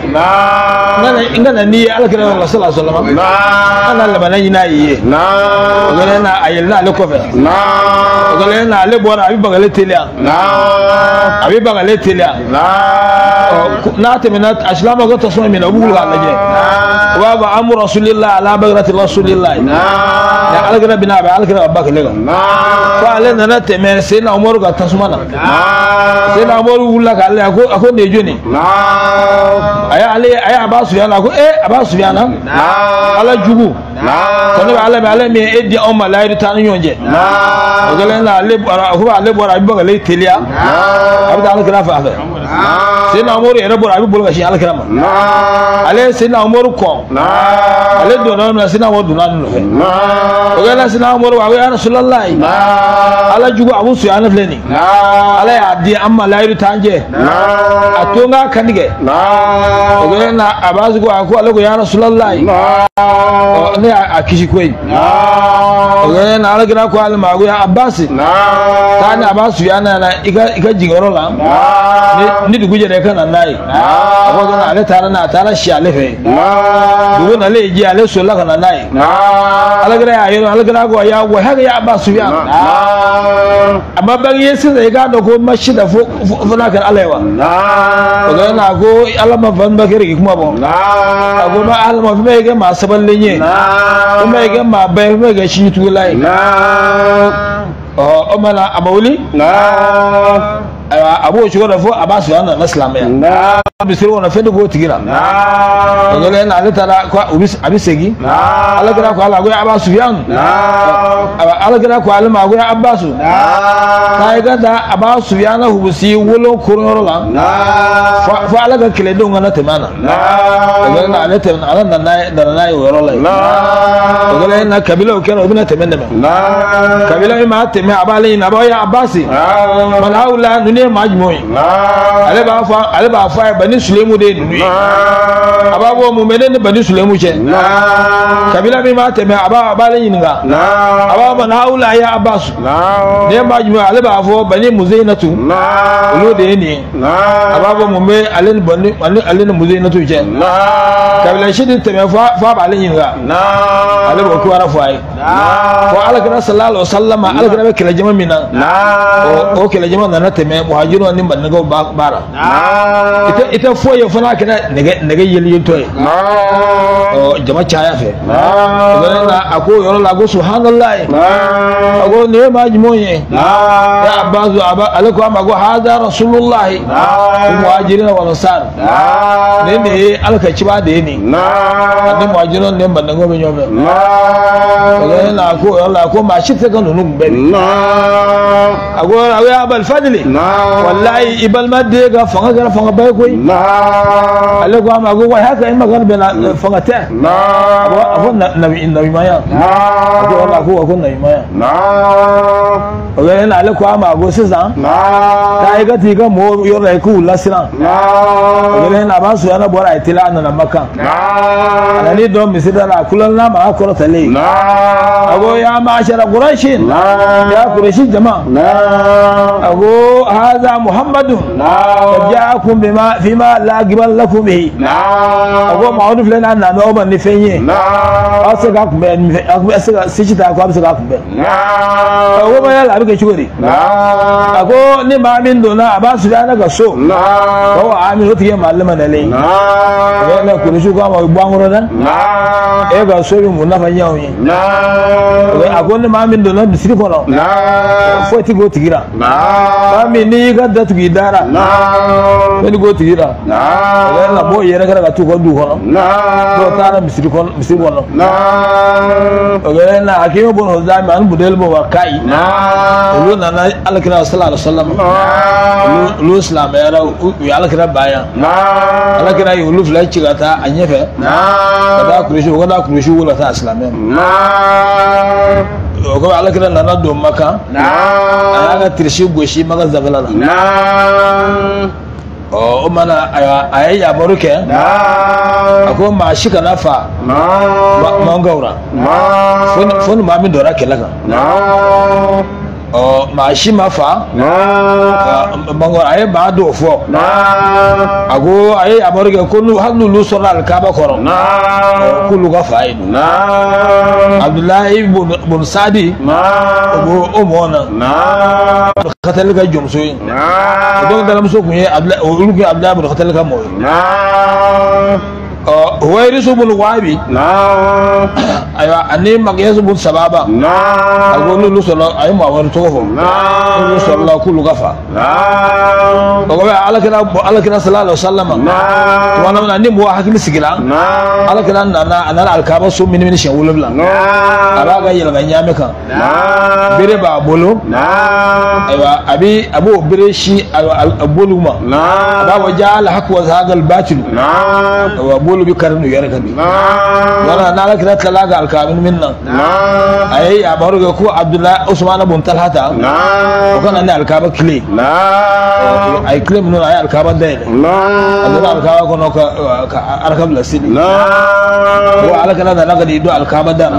n ka na n'i ye ala kira la sallallahu alaihi wasallam n ka na labanna ɲini a ye o kɛlen a yɛlɛnna ale kɔfɛ o kɛlen ale bɔra a bɛ bagalen teliya a bɛ bagalen teliya n'a tɛmɛna a silamɛw ka tasuma min na u b'u wuli k'a lajɛ u b'a fɔ amu rasulillah ala bagrati rasulillah ala kira bɛna a bɛ ala kira ka ba kelen kan fo ale nana tɛmɛ Seyidina Umaru ka tasuma na Seyidina Umaru wulila k'ale a ko nin ye jɔni a y'ale a y'a Aba Sufiyana a ko Aba Sufiyana ala jugu ko ne bɛ ala min ala min ye e di anw ma layidu t'an ni ɲɔgɔn cɛ o kɛlen na ale bɔra a ko ale bɔra a bɛ bagalen teliya a bɛ taa ala kira fan fɛ Seyidina Umaru yɛrɛ bɔra a bɛ boli ka sin ala kira ma ale ye Seyidina Umaru kɔn ale donna yɔrɔ min na Seyidina Umaru donna ale nɔfɛ o kɛlen Seyidina Umaru a ko ya Rasulalayi ala jugu Abu Sufiyana filɛ nin ala y'a di an ma layidu t'an cɛ a to n k'a kantigɛ o kɛlen na Abasi ko a ko ale ko ya Rasulalayi ne y'a kisi koyi o kɛlen na ala kira ko ale ma a ko ya Abasi taa ni Aba Sufiyana na i ka jigin yɔrɔ la ni dugu jɛra i ka na n'a ye a ko ale taara n'a a taara si ale fɛ dugu nalen jɛ ale solila ka na n'a ye ala kira y'a ye ala kira ko ya wa haka ya Aba Sufiyana a ma bange ye sisan i k'a dɔn ko ma si da fo n'a kɛra ala ye wa o kɛlen na a ko ala ma fan ba kɛra k'i kuma bɔ a ko ma ala ma fɛn bɛ kɛ maa sabalilen ye fɛn bɛ kɛ maa ba ye fɛn bɛ kɛ sinjitugula ye ɔ o ma na a ma wuli ayiwa a b'o cogo la fo Aba Sufiyana nana silamɛya misiri kɔnɔ fɛn de b'o tigi la o kɛlen na ale taara ko a bɛ segin ala kira ko ala ko Aba Sufiyana ala kira ko ale ma ko Abasu k'a ye ka taa Aba Sufiyana hubusi wolo koronyɔrɔ la fo ala ka kɛlɛdenw kana tɛmɛ a na o kɛlen na ale tɛmɛ ala nana n'a ye o yɔrɔ la yen o kɛlen na kabilaw kɛra o bɛna tɛmɛ kabila min maa tɛmɛ a b'ale ɲini a b'a ye Abasi malaw la ninnu ye maa jumɛnw ye ale b'a fɔ a ye Bani Sulemu de ye ninnu ye a b'a fɔ mun bɛ ne ni Bani Sulemu cɛ kabila min b'a tɛmɛ a b'ale ɲininka a b'a fɔ n'aw la ya Abasu ne ye maa jumɛn ale b'a fɔ Bani Muzeyinatu olu de ye nin ye a b'a fɔ mun bɛ ale ni Bani ale ni Muzeyinatu cɛ kabila si tɛ tɛmɛ fo a b'ale ɲininka ale b'o kibaruya fɔ a ye fo ala kira sallallahu alaihi wasallam ala kira bɛ kɛlɛjama min na o kɛlɛjama nana tɛmɛ muhajiriw ni maninkaw baara i tɛ foyi ye fo n'a kɛra nɛgɛ yeliyelitɔ ye jama caya fɛ a ko yɔrɔ la ko subhanallahi a ko nin ye maa jumɛnw ye ya Abbas ale ko a ma ko haza rasulullahi muhajirina wal ansar nin de ye ala ka ciba de ye nin ani muhajiriw ni maninkaw bɛ ɲɔgɔn fɛ o kɛlen na ko yɔrɔ la ko maa si tɛ se ka ninnu kunbɛn bi a ko ya Abal Fadli wallahi i balima den ka fanga kɛra fangaba ye koyi ale ko a ma ko wa haka i ma kan bɛnna fanga tɛ a ko nabiɲumanya a ko wala ko nabiɲumanya o kɛlen na ale ko a ma ko sisan taa i ka t'i ka mɔgɔw yɔrɔ la i k'u lasiran o kɛlen na a b'a sɔrɔ bɔra a ye teliya a nana Makan a nan'i dɔn misiri da la a kulala n'a ma a kɔrɔtalen a ko ya ma'ashara Quraishin ya Quraishi jama a ko haza Muhammadun qad ja'akum bima fima la qibala lakum bihi a ko Muhammadu filɛ n'a nana aw ma ni fɛn ye aw tɛ se k'a kunbɛn aw bɛ se ka sisi ta ko a bɛ se k'a kunbɛn a ko ma yala a bɛ kɛ cogo di a ko ni maa min donna a b'a Sufiyana ka so ko amin o tigi ye maa limaniyalen ye o bɛ Quraishi ko a ma o bɛ bɔ an kɔrɔ dɛ e ka so bɛ mun nafa ɲɛ anw ye a ko ni maa min donna misiri kɔnɔ foyi ti k'o tigi la maa min n'i y'i ka datugu i dara foyi ti k'o tigi la o bɛ na b'o yɛrɛ kɛra ka t'u ka du kɔnɔ dɔw taara misiri kɔnɔ o bɛ na Hakimu bun Huzami ani Budeli bun Wakayi olu nana alakira sallallahu alaihi wasallam olu silamɛyara u ye alakira bayan alakira ye olu fila ci ka taa a ɲɛfɛ ka taa kurusi u ka taa kurusi wolo ka taa silamɛ o ko alakira nana don Makan a y'a ka tirisi gosi Makan zanfɛla la o mana ayiwa a ye yamaru kɛ a ko maa si kana fa mankaw la fo ni maa min donna kɛlɛ kan. Ɔ maa si ma fa mangoro a ye maa dɔw fɔ a ko a ye yamaru kɛ ko hali n'olu sɔrɔla alikaba kɔrɔ k'olu ka fa ye don Abudulayi bun Sadi o mɔɔ na Khatali ka jɔnmuso ye o dɔw dalamuso kun ye olu kun ye Abudulayi bun Khatali ka mɔɔ ye Huwairisu bun Wahabi ayiwa ani Makiyasu bun Sababa a ko n'olu sɔrɔla a ye maa wɛrɛ tɔgɔ fɔ n'olu sɔrɔla k'olu ka fa o kɔfɛ Alakira sallallahu alaihi wa sallam tuma min na ni mɔgɔ hakili sigira Alakira nana a nana alikaba so minimini siɲɛ 7 a b'a ka yɛlɛma ɲaamɛ kan bere b'a bolo ayiwa a b'o bere si a bolu ma a b'a fɔ jaala haku wa zahagal batilu ayiwa bolu bi kari n'u yɛrɛ kan bi wala n'Ala kira tilala ka alikaba min na a ye yamaru kɛ ko Abudulayi Usumana bun Talhata o ka na ni alikaba kile a ye kile minnu a ye alikaba dayɛlɛ a donna alikaba kɔnɔ ka araka bila seli ko Ala kira nana ka n'i don alikaba da la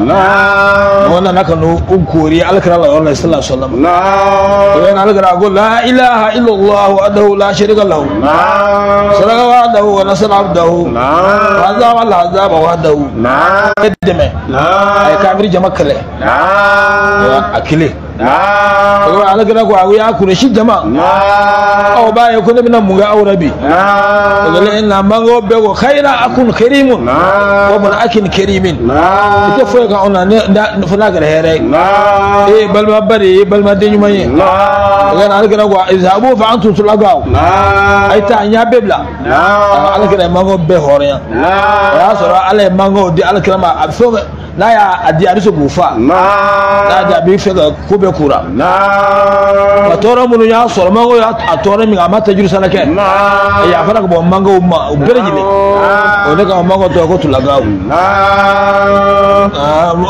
o nana ka n'o koori Ala kira la yɔrɔ la sallallahu alaihi wa sallam o yɛrɛ Ala kira ko la ilaha illallah wahdahu la sharika lahu sadaqa wa'dahu wa nasara abdahu wa azaba al-azaba wahdahu dɛmɛ a ye kafiri jama kɛlɛ a kelen Ala kira ko a y'a Kuresi jama aw b'a ye ko ne bɛna mun kɛ aw la bi o kɛlen na mango bɛɛ ko khayra akun karimun wa man akin karimin i tɛ foyi kan anw na fo n'a kɛra hɛrɛ ye e ye balima ba de ye e ye balima den ɲuman ye o kɛlen Ala kira ko izhabu fa antum tulaqaw a ye taa n y'a bɛɛ bila Ala kira ye mango bɛɛ hɔrɔnya o y'a sɔrɔ Ala ye mango di Ala kira ma a bɛ fɛn n'a y'a di a bɛ se k'u fa n'a y'a di a bɛ fɛ ka ko bɛɛ kura ka tɔɔrɔ minnu y'a sɔrɔ mango y'a tɔɔrɔ min a ma tajuru sara kɛ a yafara ka bɔ mangow ma o bɛɛ lajɛlen o de kama mango tɔgɔ ko tulagaw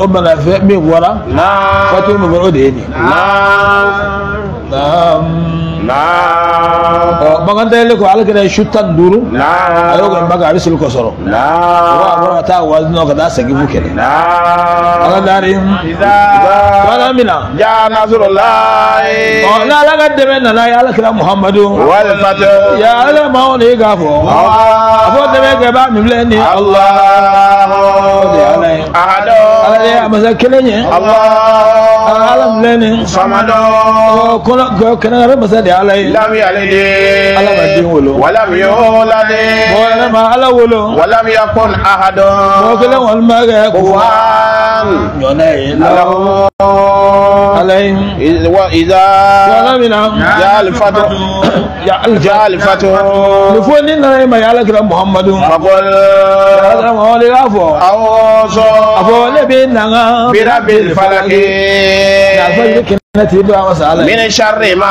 o mana fɛn min bɔra fatu min bɔra o de ye nin Makan dayɛlɛ ko Ala kira ye su 15 a y'o kɛ Maka a bɛ seli kɔsɔrɔ o a bɔra ka taa wazinɔ ka taa Sakifu kɛlɛ Ala dari wala mina ya nasrullahi ɔ n'Ala ka dɛmɛ nana ye Ala kira Muhamadu wal fatu ya Ala maaw de k'a fɔ a fɔ dɛmɛ kɛ b'a min filɛ nin ye Allah o de ye Ala ye ahadu Ala de ye a masa kelen ye Allah Ala filɛ nin samadu kɔnɔ kɛnɛyara masa de ye Ala ye lam yalid Ala ma den wolo walam yulad mɔgɔ yɛrɛ ma Ala wolo walam yakun ahadun mɔgɔ kelen kɔni ma kɛ kufuwan ɲɔnɛ ye lahu Ala ye wa idha wala mina jaa al-fatu ya al-fatu ni fo ni nana e ma ye Ala kira Muhamadu faqul Ala kira Muhamadu k'a fɔ a'udhu a fɔ ne bɛ nanga bi rabbil falaki nafa ye kɛnɛ ti don a masa Ala ye min sharri ma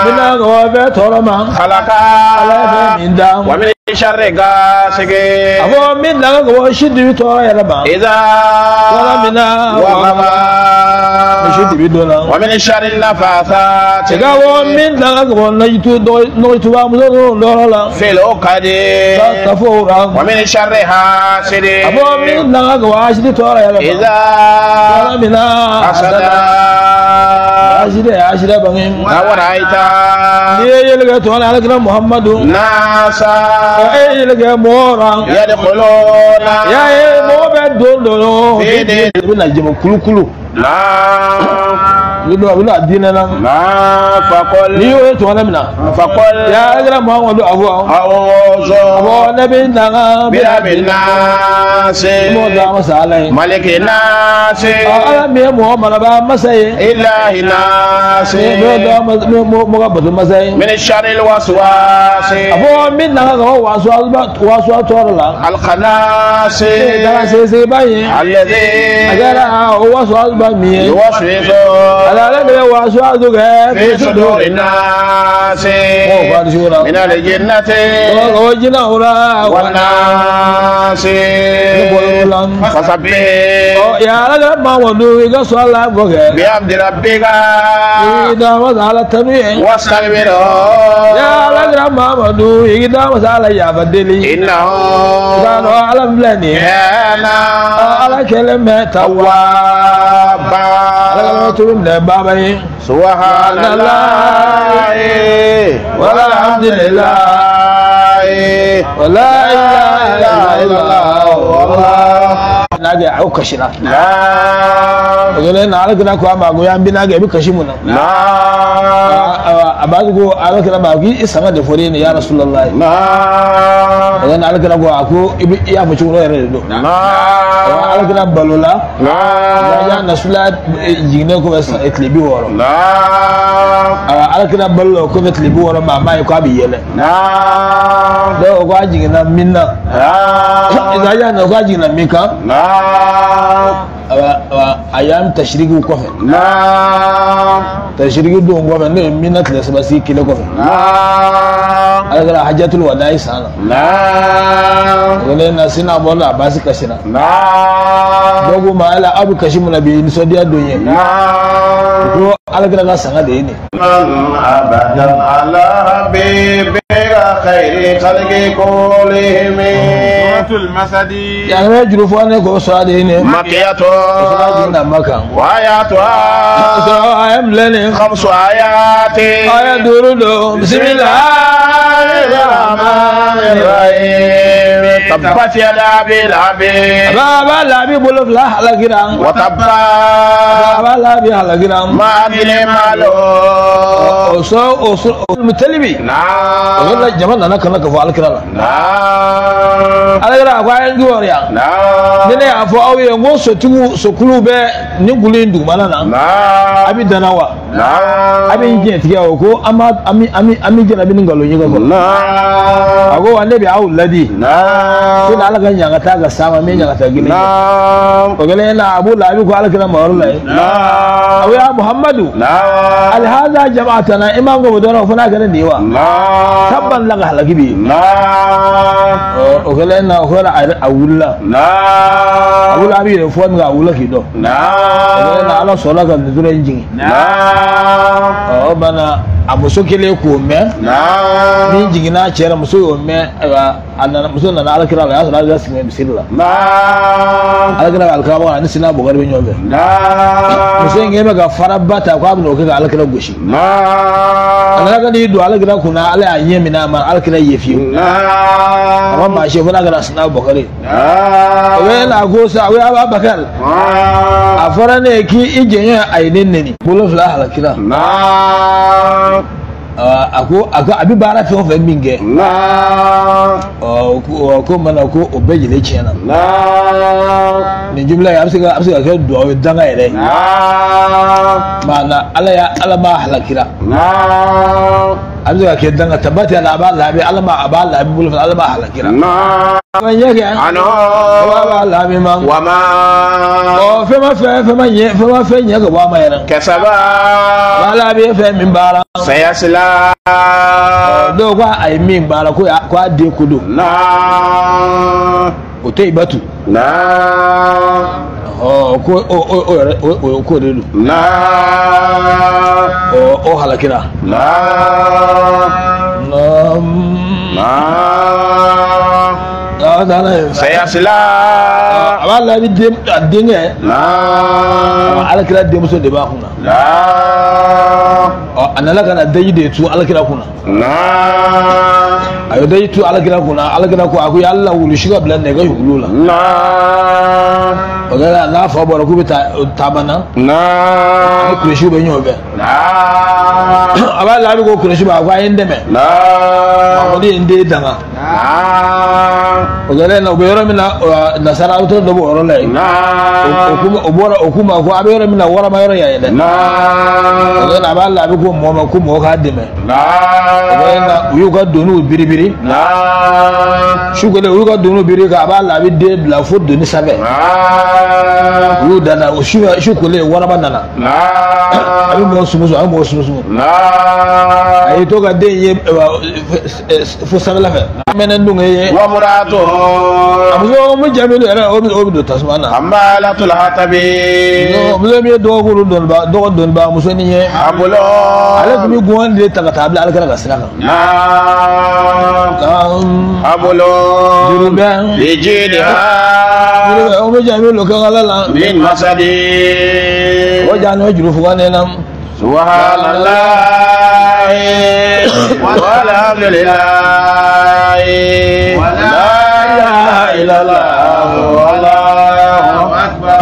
mina ka bɛɛ tɔɔrɔ ma khalaqa Ala ye fɛn min da wa min sharri ghasiqin a fɔ min nanga ka bɔ si dibi tɔɔrɔ yɛrɛ ma idha wala mina waqaba si dibi don na wa min sharri nafathati ka bɔ min nanga ka bɔ nɔgɔtuba muso ninnu tɔɔrɔ la fil uqadi ka fɔ o la wa min sharri hasidin a fɔ min nanga ka bɔ asidi tɔɔrɔ yɛrɛ ma idha wala mina hasada asidi asida bange aw ra'aita n'i ye yeli kɛ tɔn na Ala kira Muhamadu nasa e ye yeli kɛ mɔgɔ la yadkhuluna y'a ye mɔgɔ bɛ don don fi i bɛna jama kulukulu la i bɛna diinɛ na la faqul n'i y'o ye tɔn na mina faqul ya Ala kira Muhamadu a fɔ a'udhu a fɔ ne bɛ nanga bi rabbin nasi mɔgɔ da masa Ala ye maliki nasi Ala min ye mɔgɔ marabaa masa ye ilahi nasi n'o da mɔgɔ ka bato masa ye min sharri alwaswasi a fɔ min nanga ka bɔ wasuwa tɔɔrɔ la alkhanasi daga sɛgɛsɛgɛba ye a alladhi kɛra o wasuwa min ye yuwaswisu Ala de bɛ wasuwa kɛ fi suduri nasi mɔgɔ fa dusu la min aljinnati o jinɛw la wan nasi ne bɔr'o la fasabbih ɔ ya Ala kira Muhamadu i ka sɔn Ala bɔ kɛ bihamdi rabbika i da masa Ala tanu ye wastaghfirhu ya Ala kira Muhamadu i da masa Ala yafa deli innahu i k'a dɔn Ala filɛ nin ye kana Ala kɛlen bɛ tawaba ala ka tubi minɛ baaba ye subhanallahi walhamdulillahi wala ilaha illallah n'a kɛ aw kasira o kɛlen na ala kira ko a ma ko y'an bɛna kɛ i bɛ kasi mun na a b'a ko ala kira ma k'i sanga de fɔra e ye ya Rasulullah o kɛlen ala kira ko a ko i bɛ i y'a fɔ cogo dɔ yɛrɛ de don ala kira balola ya Rasulullah jiginnen kɔfɛ tile 60 ala kira balola o kɔfɛ tile 60 maa m'a ye k'a bɛ yɛlɛ dɔw ko a jiginna min na ya na ko a jiginna min kan a y'an tasirikiw kɔfɛ tasiriki don kɔfɛ n'o ye min na tile 3 sigi kelen kɔfɛ ala kɛra hajatul wada'i san na o kɛlen na sina bɔra a baasi kasira dɔw ko ma ala aw bɛ kasi mun na bi nisɔndiya don ye ko ala kɛra ka sanga de ye nin. abadan ala habibika khayri khalqi kullihim suratul masadi yàrá juru fɔ ne k'o sɔrɔ de ye nin. makiyatu sɔrɔ jiginna Maka. wa ayatu sɔrɔ a ye filɛ nin. khamsu ayati aya 5 don bisimilahi rahmani rahim tabbat yada abi lahabi a b'a labi bolo fila halakira wa tabba a b'a labi halakira ma agni malo o sɔ o sɔ mutalibi o yɔrɔ la jama nana ka na ka fɔ alakira la alakira a ko a ye n kibaruya ni ne y'a fɔ aw ye n ko sotigiw sokuluw bɛ nin kulu in dugumana na a bɛ danna wa a bɛ n diɲɛ tigɛ o ko an b'a an bɛ an bɛ an bɛ jarabi ni nkalon ye ka kɔrɔ a ko wa ne bɛ aw ladi ko ni ala ka ɲangata ka s'a ma min ɲangata kelen ye o kɛlen na Abu Lahabi ko alakira ma yɔrɔ la ye a ko ya Muhammadu alihaza jama'atana i man ko dɔrɔn o fana kɛra nin ye wa tabban laka halaki bi o kɛlen na o kɛra a wulila Abu Lahabi yɛrɛ fɔ min kɛ a wulila k'i dɔn o kɛlen na ala sɔrɔla ka nin dɔrɔn in jigin o banna a muso kelen k'o mɛn min jiginna cɛ la muso y'o mɛn ayiwa a nana muso nana alakira la o y'a sɔrɔ alakira sigilen misiri la alakira ka alikaba ani sina Bukari bɛ ɲɔgɔn fɛ muso in kɛlen bɛ ka faraba ta k'a bɛna o kɛ ka alakira gosi a nana ka n'i don alakira kunna ala y'a ɲɛ minɛ a ma alakira ye fiyewu a ma maa si fo n'a kɛra sina Bukari o bɛ na ko sa o y'a Abubakar a fɔra ne ye k'i jɛɲɔgɔn a ye ne neni bolo fila halakira a ko a bɛ baara fɛn o fɛn min kɛ ɔ ko mana ko o bɛɛ lajɛlen tiɲɛna nin jumla in a bɛ se ka kɛ duwawu ye danga yɛrɛ ye maana ala ya ala m'a halakira a bɛ se ka kɛ danga tabati ala a b'a laabi ala ma a b'a laabi bolo fila ala m'a halakira. A ɲɛ kɛ wa b'a laabi ma. Wa ma. Ɔ fɛn ma fɛn fɛn ma ɲɛ fɛn ma fɛn ɲɛ ka bɔ a ma yɛrɛ. Kasaba. A b'a laabi ye fɛn min baara. Sayasila. Dɔw ko a ye min baara ko a den ko don. O tɛ i batu. Ɔ ko o yɛrɛ o ko de don. O halakira. Sayasila. A b'a laabi a denkɛ. Alakira denmuso de b'a kunna. A nana ka na daji de tu alakira kunna. A ye daji tu alakira kunna alakira ko a ko yala wulusi ka bila nɛgɛ wulu la. O kɛra n'a fa bɔra k'u bɛ taa taama na. Ni kulusiw bɛ ɲɔgɔn fɛ. A b'a laabi ko kulusi ma a ko a ye n dɛmɛ. Mamadu ye n den danga. O kɛlen na u bɛ yɔrɔ min na nasara dɔ b'o yɔrɔ la yen. O bɔra o k'u ma ko a bɛ yɔrɔ min na warama yɔrɔ yan ye dɛ. O kɛlen a b'a laabi ko mɔgɔ ma ko mɔgɔ k'a dɛmɛ. O kɛlen na u y'u ka doniw biribiri. Su kelen u y'u ka doniw biri k'a b'a laabi den bila fo doni sanfɛ. U y'u danda o su kolen waraba nana. A bɛ mɔgɔ sumusumu a bɛ mɔgɔ sumusumu. A y'i to ka den ye fo sanfɛla fɛ. Mɛnɛ dun ye. Wa muratu. A muso mu jaabi yɛrɛ o bɛ don tasuma na. Amalatul hatabi. Muso min ye dɔgɔkuru dɔnniba dɔgɔ dɔnniba musonin ye. A bolo. Ale tun bɛ gɔn de ta ka taa bila alakira ka sira kan. A bolo. Juru bɛ. Lijiniha. Juru O bɛ jaabi lo kan ala la. Min masadi. O jaa n'o juru fuga ne na. Subhanallah. Walhamdulillah. La ilaha illallah. Wallahu akbar.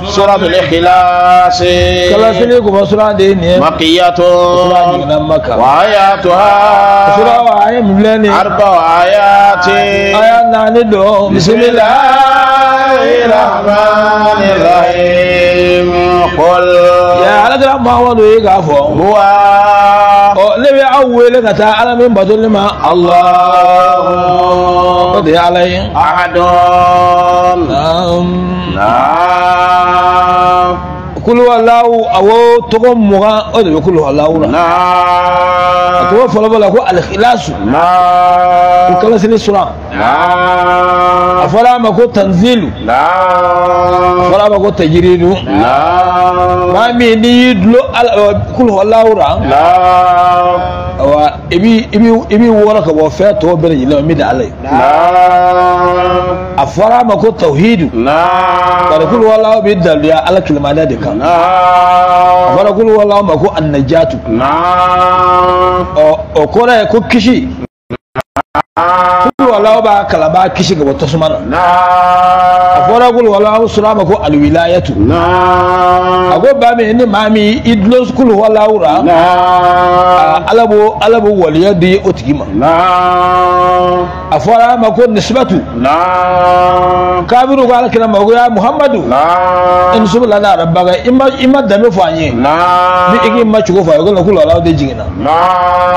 Suratul Ikhlas. Kalasili ko sura de ni. Makiyatun. Sura jiginna Maka. Wa ayatuha. Sura wa aye min filɛ nin ye. Arba ayatin. Aya naani don. Bismillahirrahmanirrahim. Qul. Ya Alakira Muhammadu ye k'a fɔ. Huwa. Ɔ ne bɛ aw wele ka taa Ala min batoli ma. Allahu. O de ye Ala ye. Ahadun. Naam. Naam. Kulu walahu awɔ tɔgɔ 20 o de bɛ kulu walahu la. A Naam. tɔgɔ fɔlɔ bɔ la ko alikhilasu. Ko Naam. kalasili sura. A Naam. fɔra a ma ko tanzilu. A Naam. fɔra a ma ko tajiridu. Naam. Maa min n'i y'i dulon ala kulu walahu la. Naam. Awa i b'i wɔrɔ ka bɔ fɛn tɔw bɛɛ lajɛlen ma min tɛ Ala ye. Naam. A fɔra a ma ko tawhidu. Naam. Bari kulu walahu bɛ daluya Ala kelenmaniya de kan. A Naam. fɔra kulu walahu ma ko annajatu. Naam. Ɔ o kɔrɔ ye ko kisi. Kulu walahu b'a kalan b'a kisi ka bɔ tasuma na. A Naam. fɔra kulu walahu sura ma ko alwilayatu. A Naam. ko ba min ni maa min i dulon kulu walahu la. Naam. Ala b'o waliya di o tigi ma. Naam. A fɔra a ma ko nisbatu. Naam. Kabiru ko Ala kira ma ko ya Muhammadu. Naam. Nsubu lana rabbaka i ma danbe fɔ an ye. Naam. Ni i k'i ma cogo fɔ a ye ko kulu walahu de jiginna. U b'a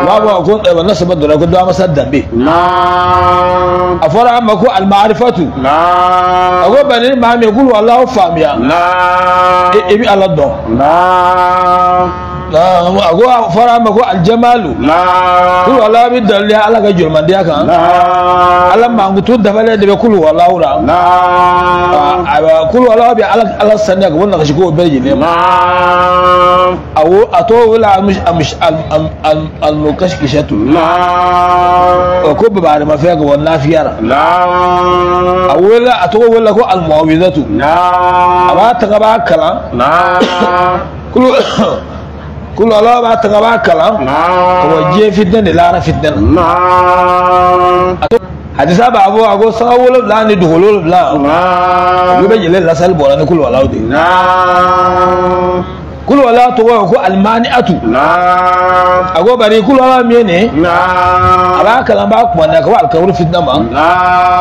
Naam. fɔ ko ɛwà nasaba dɔrɔn ko dɔ masa danbe. Naam. A fɔra a ma ko alimarifatu. A Naam. ko bari ni maa min ye kulu walahu faamuya. Naam. I bɛ Ala dɔn. Naam. Naam, a ko a fɔra a ma ko alijamalu. Naam. Kulu walahu bɛ daliluya Ala ka jɔlɔmandenya kan. Naam. Ala mankutu dafalen de bɛ kulu walahu la. Naam. Ayiwa kulu walahu bɛ Ala saniya ka bɔ nagasikow bɛɛ lajɛlen ma. Naam. Awɔ a tɔgɔ wele alimukasisatu. Naam. O ko babarimafɛn ka bɔ nafiya la. Naam. A wele a tɔgɔ wele ko alimuwawizatu. A Naam. b'a ta ka b'a kalan. Naam. Kulu walahu b'a ta ka b'a kalan. Ka bɔ Naam. diɲɛ fitinɛ de lahara fitinɛ na. Naam. Hadisa b'a fɔ a ko sanga 7 ni dugu 7. Naam. Olu bɛ yɛlɛ lasali bɔra ni kulu walahu de ye. Naam. Kulu walahu tɔgɔ ye ko alimaniatu. Naam. A ko bari kulu walahu min ye nin ye. A Naam. b'a kalan b'a kuma na ka bɔ alikaburu fitinɛ ma.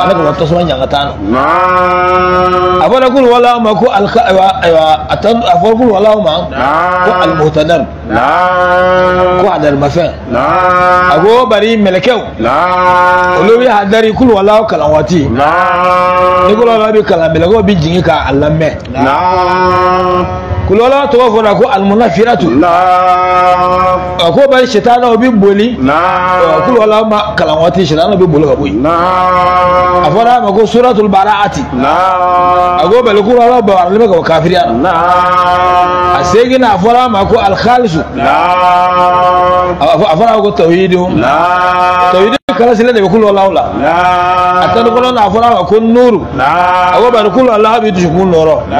Ale ka Naam. bɔ tasuma ɲangata na. Naam. A fɔra kulu walahu ma ko alika ayiwa ayiwa a tan a fɔra kulu walahu ma ko Naam. alimuhutadaru Naam. ko hadarimafɛn. A Naam. ko bari mɛlɛkɛw Naam. olu bɛ hadari kulu walahu kalan waati. Naam. Ni kulu walahu bɛ kalan mɛlɛkɛw bɛ jigin k'a lamɛn. Naam. Kulu walahu tɔgɔ fɔra ko alimunafiratu. Naam. A ko bari sitanaw bɛ boli. Naam. Kulu walahu ma kalan waati sitanaw bɛ boli ka bɔ yen. Naam. A fɔra a ma ko suratul baraati. Naam. A ko bali kulu walahu babaralen bɛ ka bɔ kafiriya la. Naam. A seginna a fɔra a ma ko alikalisu. Naam. A fɔra a ma ko tawhidu. Naam. Tawhidu kalasilen de bɛ kulu walahu la. Naam. A tan ni kɔnɔntɔn a fɔra a ma ko nuru. Naam. A ko bari kulu walahu bɛ dusukun nɔrɔ. A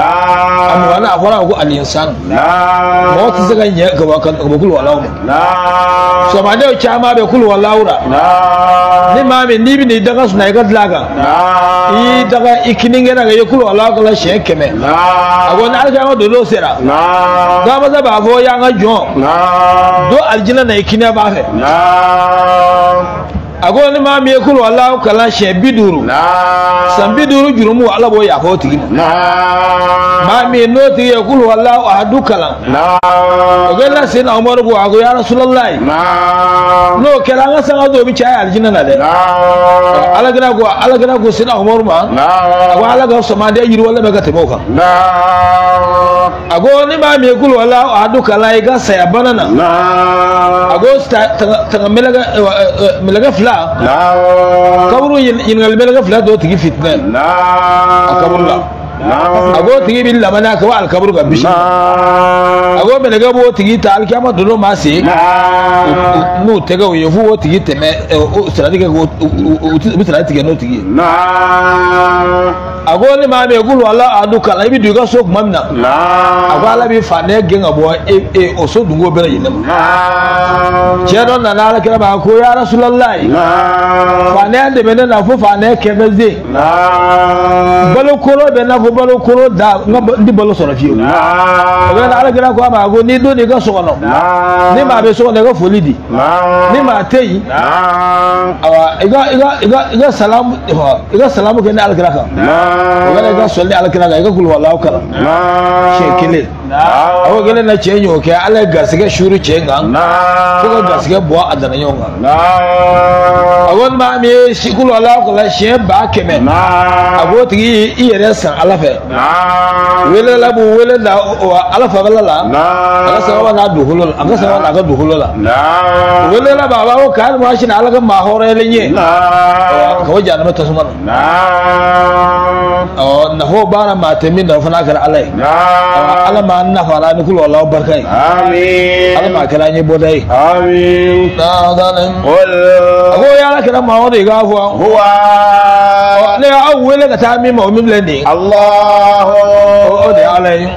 Naam. mugan a fɔra a ma ko alinsan. Naam. Mɔgɔ tɛ se ka ɲɛ ka bɔ kulu walahu ma. Naam. Sɔgɔmadenw caman bɛ kulu walahu la. Naam. Ni maa min n'i bɛ n'i daga sunaa i ka dilan kan. Naam. I y'i daga i kininkɛnɛ kan i ye kulu walahu kalan siɲɛ 100. Naam. A ko ni alikiyama don sera. Naam. Gamasa b'a fɔ y'an ka jɔn. Naam. Don alijinɛ na i kiniya b'a fɛ. Naam. A ko ni maa min ye kulu walahu kalan siɲɛ 50. Naam. San 50 jurumu Ala b'o yafa o tigi ma. Naam. Maa min n'o tigi ye kulu walahu ahadu kalan. Naam. O kɛlen na Seyidina Umaru ko a ko ya Rasulalayi. Naam. N'o kɛra an ka sanga dɔw bɛ caya alijinɛ na dɛ. Naam. Ala kira ko Seyidina Umaru ma. A ko Naam. Ala ka sɔmanden yiriwalen bɛ ka tɛmɛ o kan. Naam. A ko ni maa min ye kulu walahu ahadu kalan i ka saya bana na. Naam. A ko tanga mɛlɛkɛ 2. Naam. Kaburu ɲininkali mɛlɛkɛ 2 dɔw tigi fitinɛ. Naam. A kaburu la. A ko tigi bɛ lamana ka bɔ alikaburu kan bisi. A ko mɛlɛkɛ b'o tigi ta alikiyama don ma se n'u tɛgɛw ye f'u k'o tigi tɛmɛ sirati kɛ k'o u bɛ sirati tigɛ n'o tigi ye. A ko ni maa min ye k'olu ala a don kalan i bɛ don i ka so tuma min na. A ko ala bɛ faanɛ gɛn ka bɔ e o so dungo bɛɛ lajɛlen ma. Cɛ dɔ nana ala kira ma ko ya Rasulalayi. Faanɛ dɛmɛ ne na fo faanɛ kɛmɛ zen. Balo kolo bɛ n'a fɔ balo kolo da n ka n tɛ balo sɔrɔ fiyewu. O bɛ na ala kira ko a ma ko n'i donna i ka so kɔnɔ. Ni maa bɛ so kɔnɔ i ka foli di. Ni maa tɛ yen. Awa i ka salamu i ka salamu kɛ ni ala kira kan. O bɛ na i ka sɔli ala kira kan i ka kulubaliw kalan. Siɲɛ kelen. A ko kelen na cɛ y'o kɛ ala ye garisɛgɛ suuru cɛ kan. Fo ka garisɛgɛ bɔ a dana ɲɔgɔn kan. A ko ni maa min ye kulubaliw kalan siɲɛ 100,000. A k'o tigi i yɛrɛ san ala fɛ. Wele la b'u wele la ala fabala la. A ka sababa n'a dugukolo la a ka sababa n'a ka dugukolo la. Wele la b'a fɔ k'ale ma sini ala ka maa hɔrɔnyalen ye. Ka bɔ jahanama tasuma na. Ɔ nafa baara maa tɛ min na o fana kɛra ala ye. Ala ma nafa la ni kulu Alahu barika ye. Ala ma kɛra an ye bɔda ye. A ko yala kɛra Mamadu i k'a fɔ. Ne y'aw wele ka taa min ma o min filɛ nin ye. O de ye ala ye.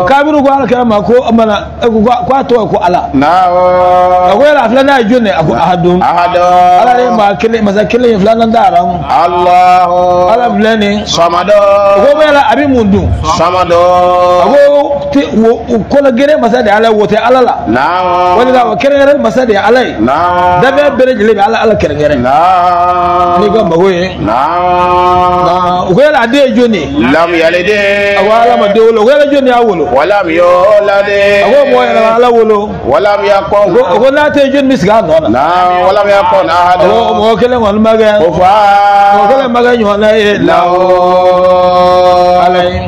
Kabiru ko ala kɛra ma ko o mana ko a tɔgɔ ko ala. A ko yala a filanan ye jɔn ye a ko ahadun. Ala de ye maa kelen masa kelen ye filanan t'a la. Ala filɛ nin ye. A ko yala a bɛ mun dun. A ko kɔnɔgɛrɛ masa de ye ala ye wo tɛ ala la. O de la o kɛrɛnkɛrɛn masa de ye ala ye. Danfɛn bɛɛ lajɛlen bɛ ala ala kɛrɛnkɛrɛn. N'i ka mago ye. O ko yala a den ye jɔn ye. A ko ala ma den wolo. O ko yala jɔn de y'a wolo. A ko mɔgɔ yɛrɛ ma ala wolo. O ko n'a tɛ jɔn bɛ sigi a nɔ na. A ko mɔgɔ kelen kɔni ma kɛ. Mɔgɔ kelen ma kɛ ɲɔgɔnna ye. Ala ye.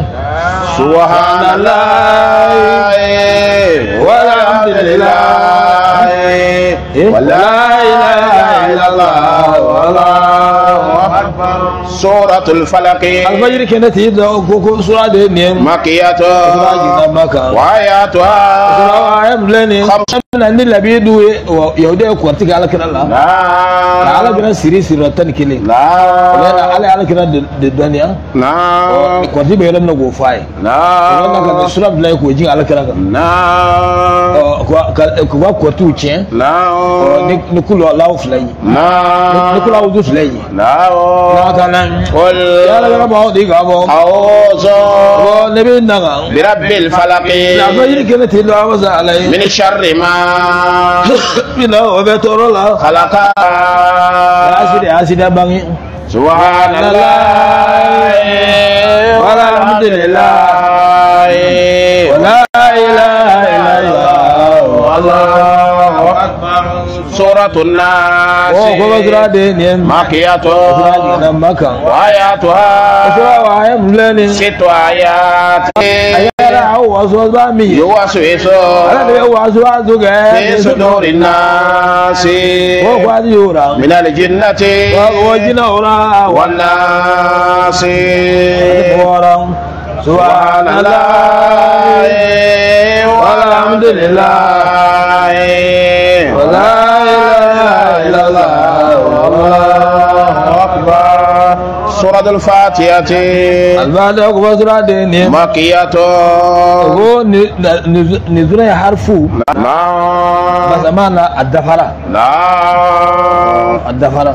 Subhanallah walhamdulillah wala ilaha illallah wallahu akbar. Suratul Falaq. Alfajiri kɛnɛ tɛ ko sura de ye nin ye. Makiyatu. Sura jiginna Maka. Wa ayatuha. Sura aya filɛ nin ye. Bɛna ni labidu ye yahudiya ye kuranti kɛ ala kira la. Ka ala kira siri siri 11. Ala ye ala kira de dɔnniya. Kuranti bɛ yɔrɔ min na k'o fɔ a ye. O bɛ na ka sura bila yen k'o jigin ala kira kan. K'u ka kurantiw tiɲɛ. Ni kulu Alahu fila ye. Ni kulu awudu fila ye. N'a ka na. Yala kira b'aw di k'a fɔ. Ne bɛ na kan. Birabbil falaqi. Alfajiri kɛnɛ tɛ dɔn a ma sa ala ye. Min sharri ma. Bila o bɛ tɔɔrɔ la. Khalaqa. Asida bange. Subhanallah walhamdulillah wala ilaha illallah wallahu akbar. Suratul Nas. O ko sura de nin ye. Makiyatu. Sura jiginna Maka. Wa ayatuha. Sura wa aya filɛ nin ye. Sittu ayat. A yɛrɛ aw waso ba min ye. Yuwaswisu. Ala de bɛ waso waso kɛ. Fi suduri nasi. O ko a ti y'o la. Minal jinnati. O jinɛ o la. Wan nasi. Bɔra. Subhanallah walhamdulillah wala ilaha illallah wallahu akbar. Suratul Fatihati. Albaada ko sura de nin ye. Makiyatu. Ko nin sura ye harifu. Basama na a dafara. A dafara.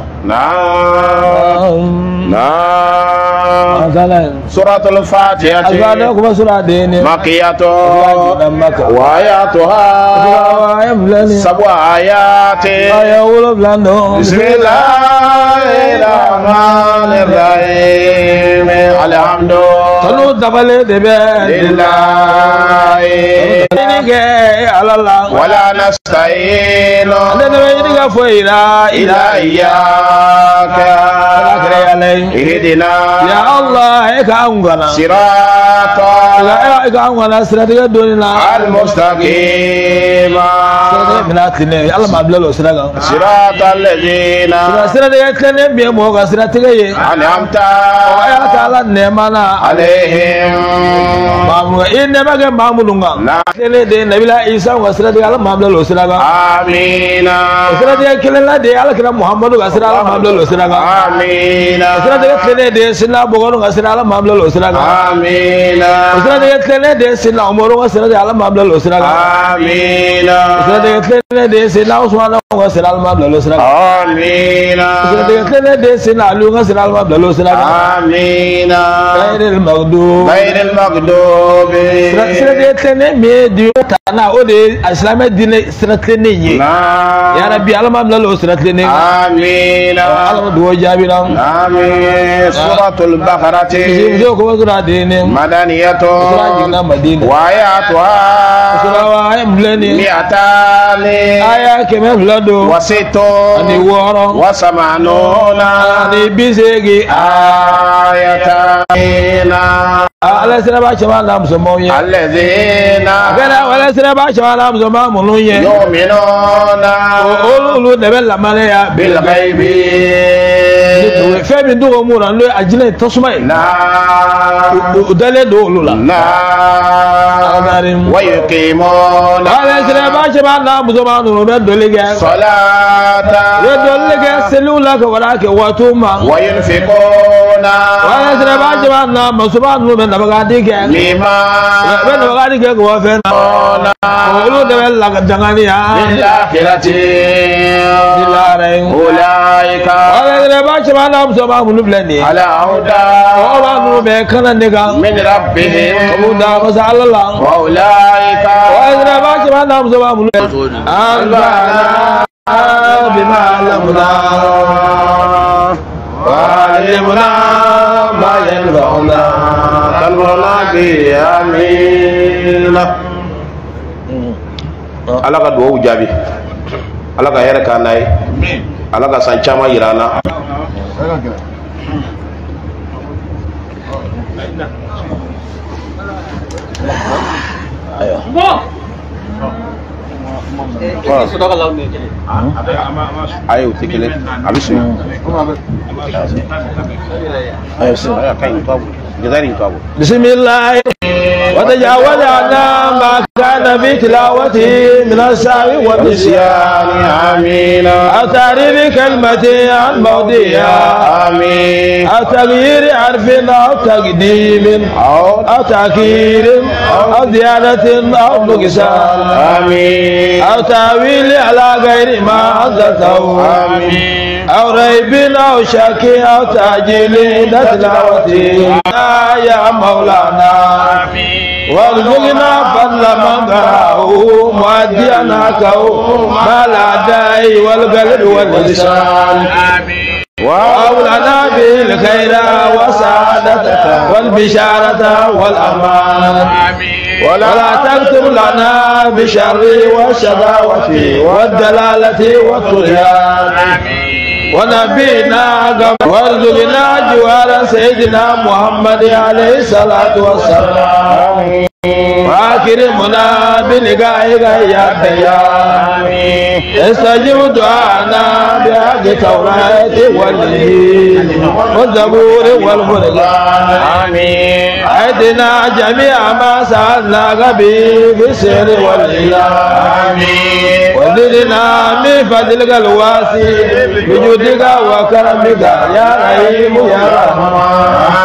Suratul Fatihati. Albaada ko sura de nin ye. Makiyatu. Wa ayatuha. Sab'a ayati. Aya wolonwula don. Bismillahirrahmanirrahim. Alhamdu. Tanu dafalen de bɛ lillahi ɲini kɛ Ala la. Wala nasta'inu Ale de bɛ ɲini ka foyi la illa iyyaka. Ala kɛra Ala ye. Ihdina Ya Allah e k'an gana. sirata E k'an gana siratigɛ donni la. al-mustaqima. Siratigɛ mina tilennen Ala m'a bila o sira kan. Sirata alladhina Siratigɛ tilennen min ye mɔgɔ ka siratigɛ ye. an'amta Ɔ e ka Ala nɛɛma na. alayhim. Maa minnu i nɛɛma kɛ maa minnu kan. Tilennen de ye Nabila Isa ka siratigɛ Ala m'a bila o sira kan. Amina. O siratigɛ kelen la de ye Ala kira Muhamadu ka sira Ala m'a bila o sira kan. Amina. O siratigɛ tilennen de ye Sina Bɔkɔru ka sira Ala m'a bila o sira kan. Amina. O siratigɛ tilennen de ye Sina Umaru ka sira de Ala m'a bila o sira kan. Amina. O siratigɛ tilennen de ye Sina Usumana ka sira Ala m'a bila o sira kan. Amina. O siratigɛ tilennen de ye Sina Aliyu ka sira Ala m'a bila o sira kan. Amina. Ghayril maghdubi. Ghayril maghdubi. Siratigɛ tilennen min ye diinɛ ta na o de ye a silamɛ diinɛ sira tilennen ye. Naam. Ya Rabbi Ala m'a bila o sira tilennen kan. Amina. Ala ma dugawu jaabi la. Amin. Suratul Baqarati. Muso ko sura den Madaniyatun. Sura jiginna Madina. Wa ayatuha. Sura wa aya filɛ nin ye. Mi'atani. Aya 200 don. Wa sittun. Ani 6. Wa samanuna. Ani 80. Ayatan. Ala siraba caman na musomanw ye. Alladhina. A kɛra ala siraba caman na musoman minnu ye. Yu'minuna. Olu de bɛ lamalaya. Bil ghaibi. Fɛn min dogo mun na n'o ye alijinɛ ye tasuma ye. Naam. U dalen don olu la. Naam. Wa yuqimuna. Ala siraba caman na musoman ninnu bɛ doli kɛ. Salata. U ye doli kɛ seliw la ka wara kɛ waatiw ma. Wa yunfiquna. Ala siraba caman na musoman ninnu bɛ nabagadi kɛ. Mimma. U bɛ nabagadi kɛ k'o fɛn na. Olu de bɛ danganiya. Bil akhirati. Bilahi. Ulaika. Ala siraba caman na musoman minnu filɛ nin ye. Ala huda. Mɔgɔ minnu bɛ kana ne kan. Min rabbihim. U da masa Ala la. Wa ulaika. Ala siraba caman na musoman minnu. Anfa'na bima 'allamna. Wa 'allimna ma yanfa'una. Tanfa'una bi amina. Ala ka duwawu jaabi. Ala ka hɛrɛ k'an n'a ye. Ala ka san caman yira an na. Ayi o tɛ kelen a bɛ sigi. Ayi a ka ɲi tubabu jazari tubabu. Bisimilahi. وتجاوز عنا ما كان في تلاوته من السهو والنسيان. آمين. أو تعريف كلمة عن موضعها. آمين. أو تغيير حرف أو تقديم أو تأخير أو زيادة أو نقصان. آمين. أو تأويل على غير ما أنزلته. آمين. أو ريب أو شك أو تأجيل عند تلاوته. يا مولانا. آمين. وارزقنا فضل من قرأه مؤديا حقه مع الأداء والقلب واللسان. آمين. وأولنا به الخير والسعادة والبشارة والأمان. آمين. ولا تكتب لنا بشر والشداوة والدلالة والطغيان. آمين. ونبينا وارزقنا جوار سيدنا محمد عليه الصلاة والسلام. وأكرمنا بلقائك يا ديان. استجب دعانا بحق التوراة والإنجيل والزبور والفرقان. آمين. أعطنا جميع ما سألناك به في السر والإعلان. آمين. وزدنا من فضلك الواسع بجودك وكرمك يا رحيم يا رحمن.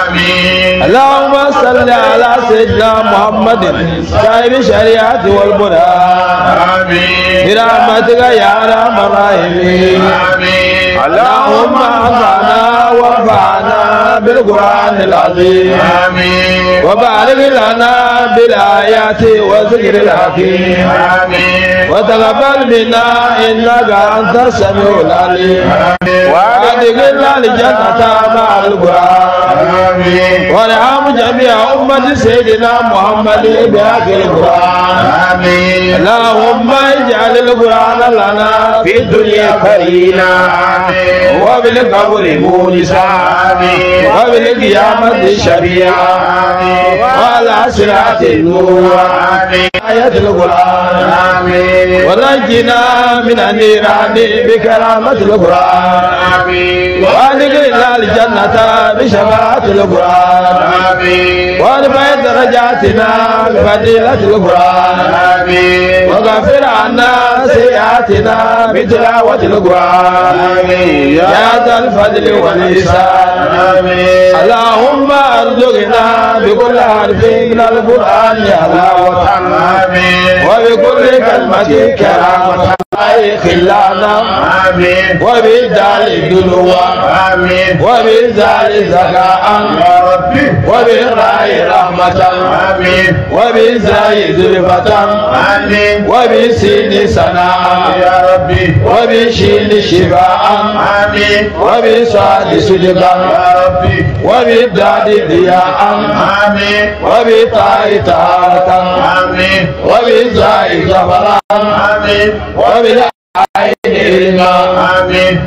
آمين. اللهم صل على سيدنا محمد صاحب الشريعة والبرهان. آمين. برحمتك يا أرحم الراحمين. آمين. اللهم انفعنا وارفعنا بالقرآن العظيم. آمين. وبارك لنا بالآيات والذكر الحكيم. آمين. وتقبل منا إنك أنت السميع العليم. آمين. وأدخلنا الجنة مع القرآن. آمين. وارحم جميع أمة سيدنا محمد بحق القرآن. آمين. اللهم اجعل القرآن لنا في الدنيا كرينا، وبالقبر مونسا، وبالقيامة شفيعا، وعلى صراط النور آية القرآن. ونجنا من النيران بكرامة القرآن، وادخلنا الجنة بشفاعة القرآن، وارفع درجاتنا بفضيلة القرآن، وغفر عنا سيئاتنا بتلاوة القرآن يا ذا الفضل والإحسان. اللهم ارزقنا بكل حرف من القرآن حلاوة، وبكل كلمة كرامة خلانا، وبالدال دنوا، وبالزال زكاء، وبالراء رحمة، وبالزاي زلفة، وبالسين سناء، وبالشين شفاء، وبالصاد صدقا، وبالداد ضياء، وبالطاء طهارة، وبالزاء زفرا، وبالعين علما،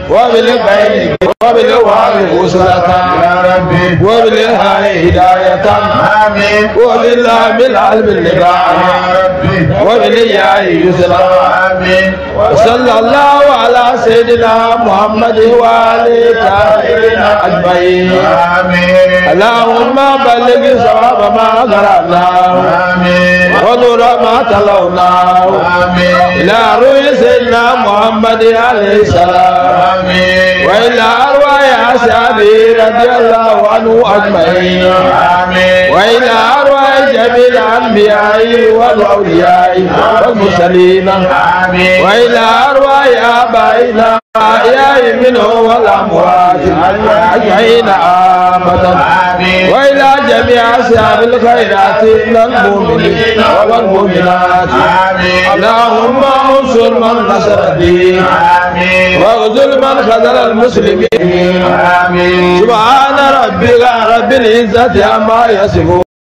وبالبين وبالواو وصلة، وبالهاء هداية، وباللام العلم اللقاء، وبالياء يسرا. وصلى الله على سيدنا محمد وآله أجمعين. اللهم بلغ ثواب ما قرأناه ونور ما تلوناه إلى روح سيدنا محمد عليه السلام، وإلى أرواح أصحابه رضي الله عنه أجمعين، وإلى أرواح جميع الأنبياء والأولياء والمرسلين، وإلى أرواح آبائنا الأحياء منه والأموات أجمعين عامة، وإلى جميع أصحاب الخيرات من المؤمنين والمؤمنات. اللهم انصر من نصر الدين، واخذل من خذل المسلمين. سبحان ربك رب العزة عما يصفون.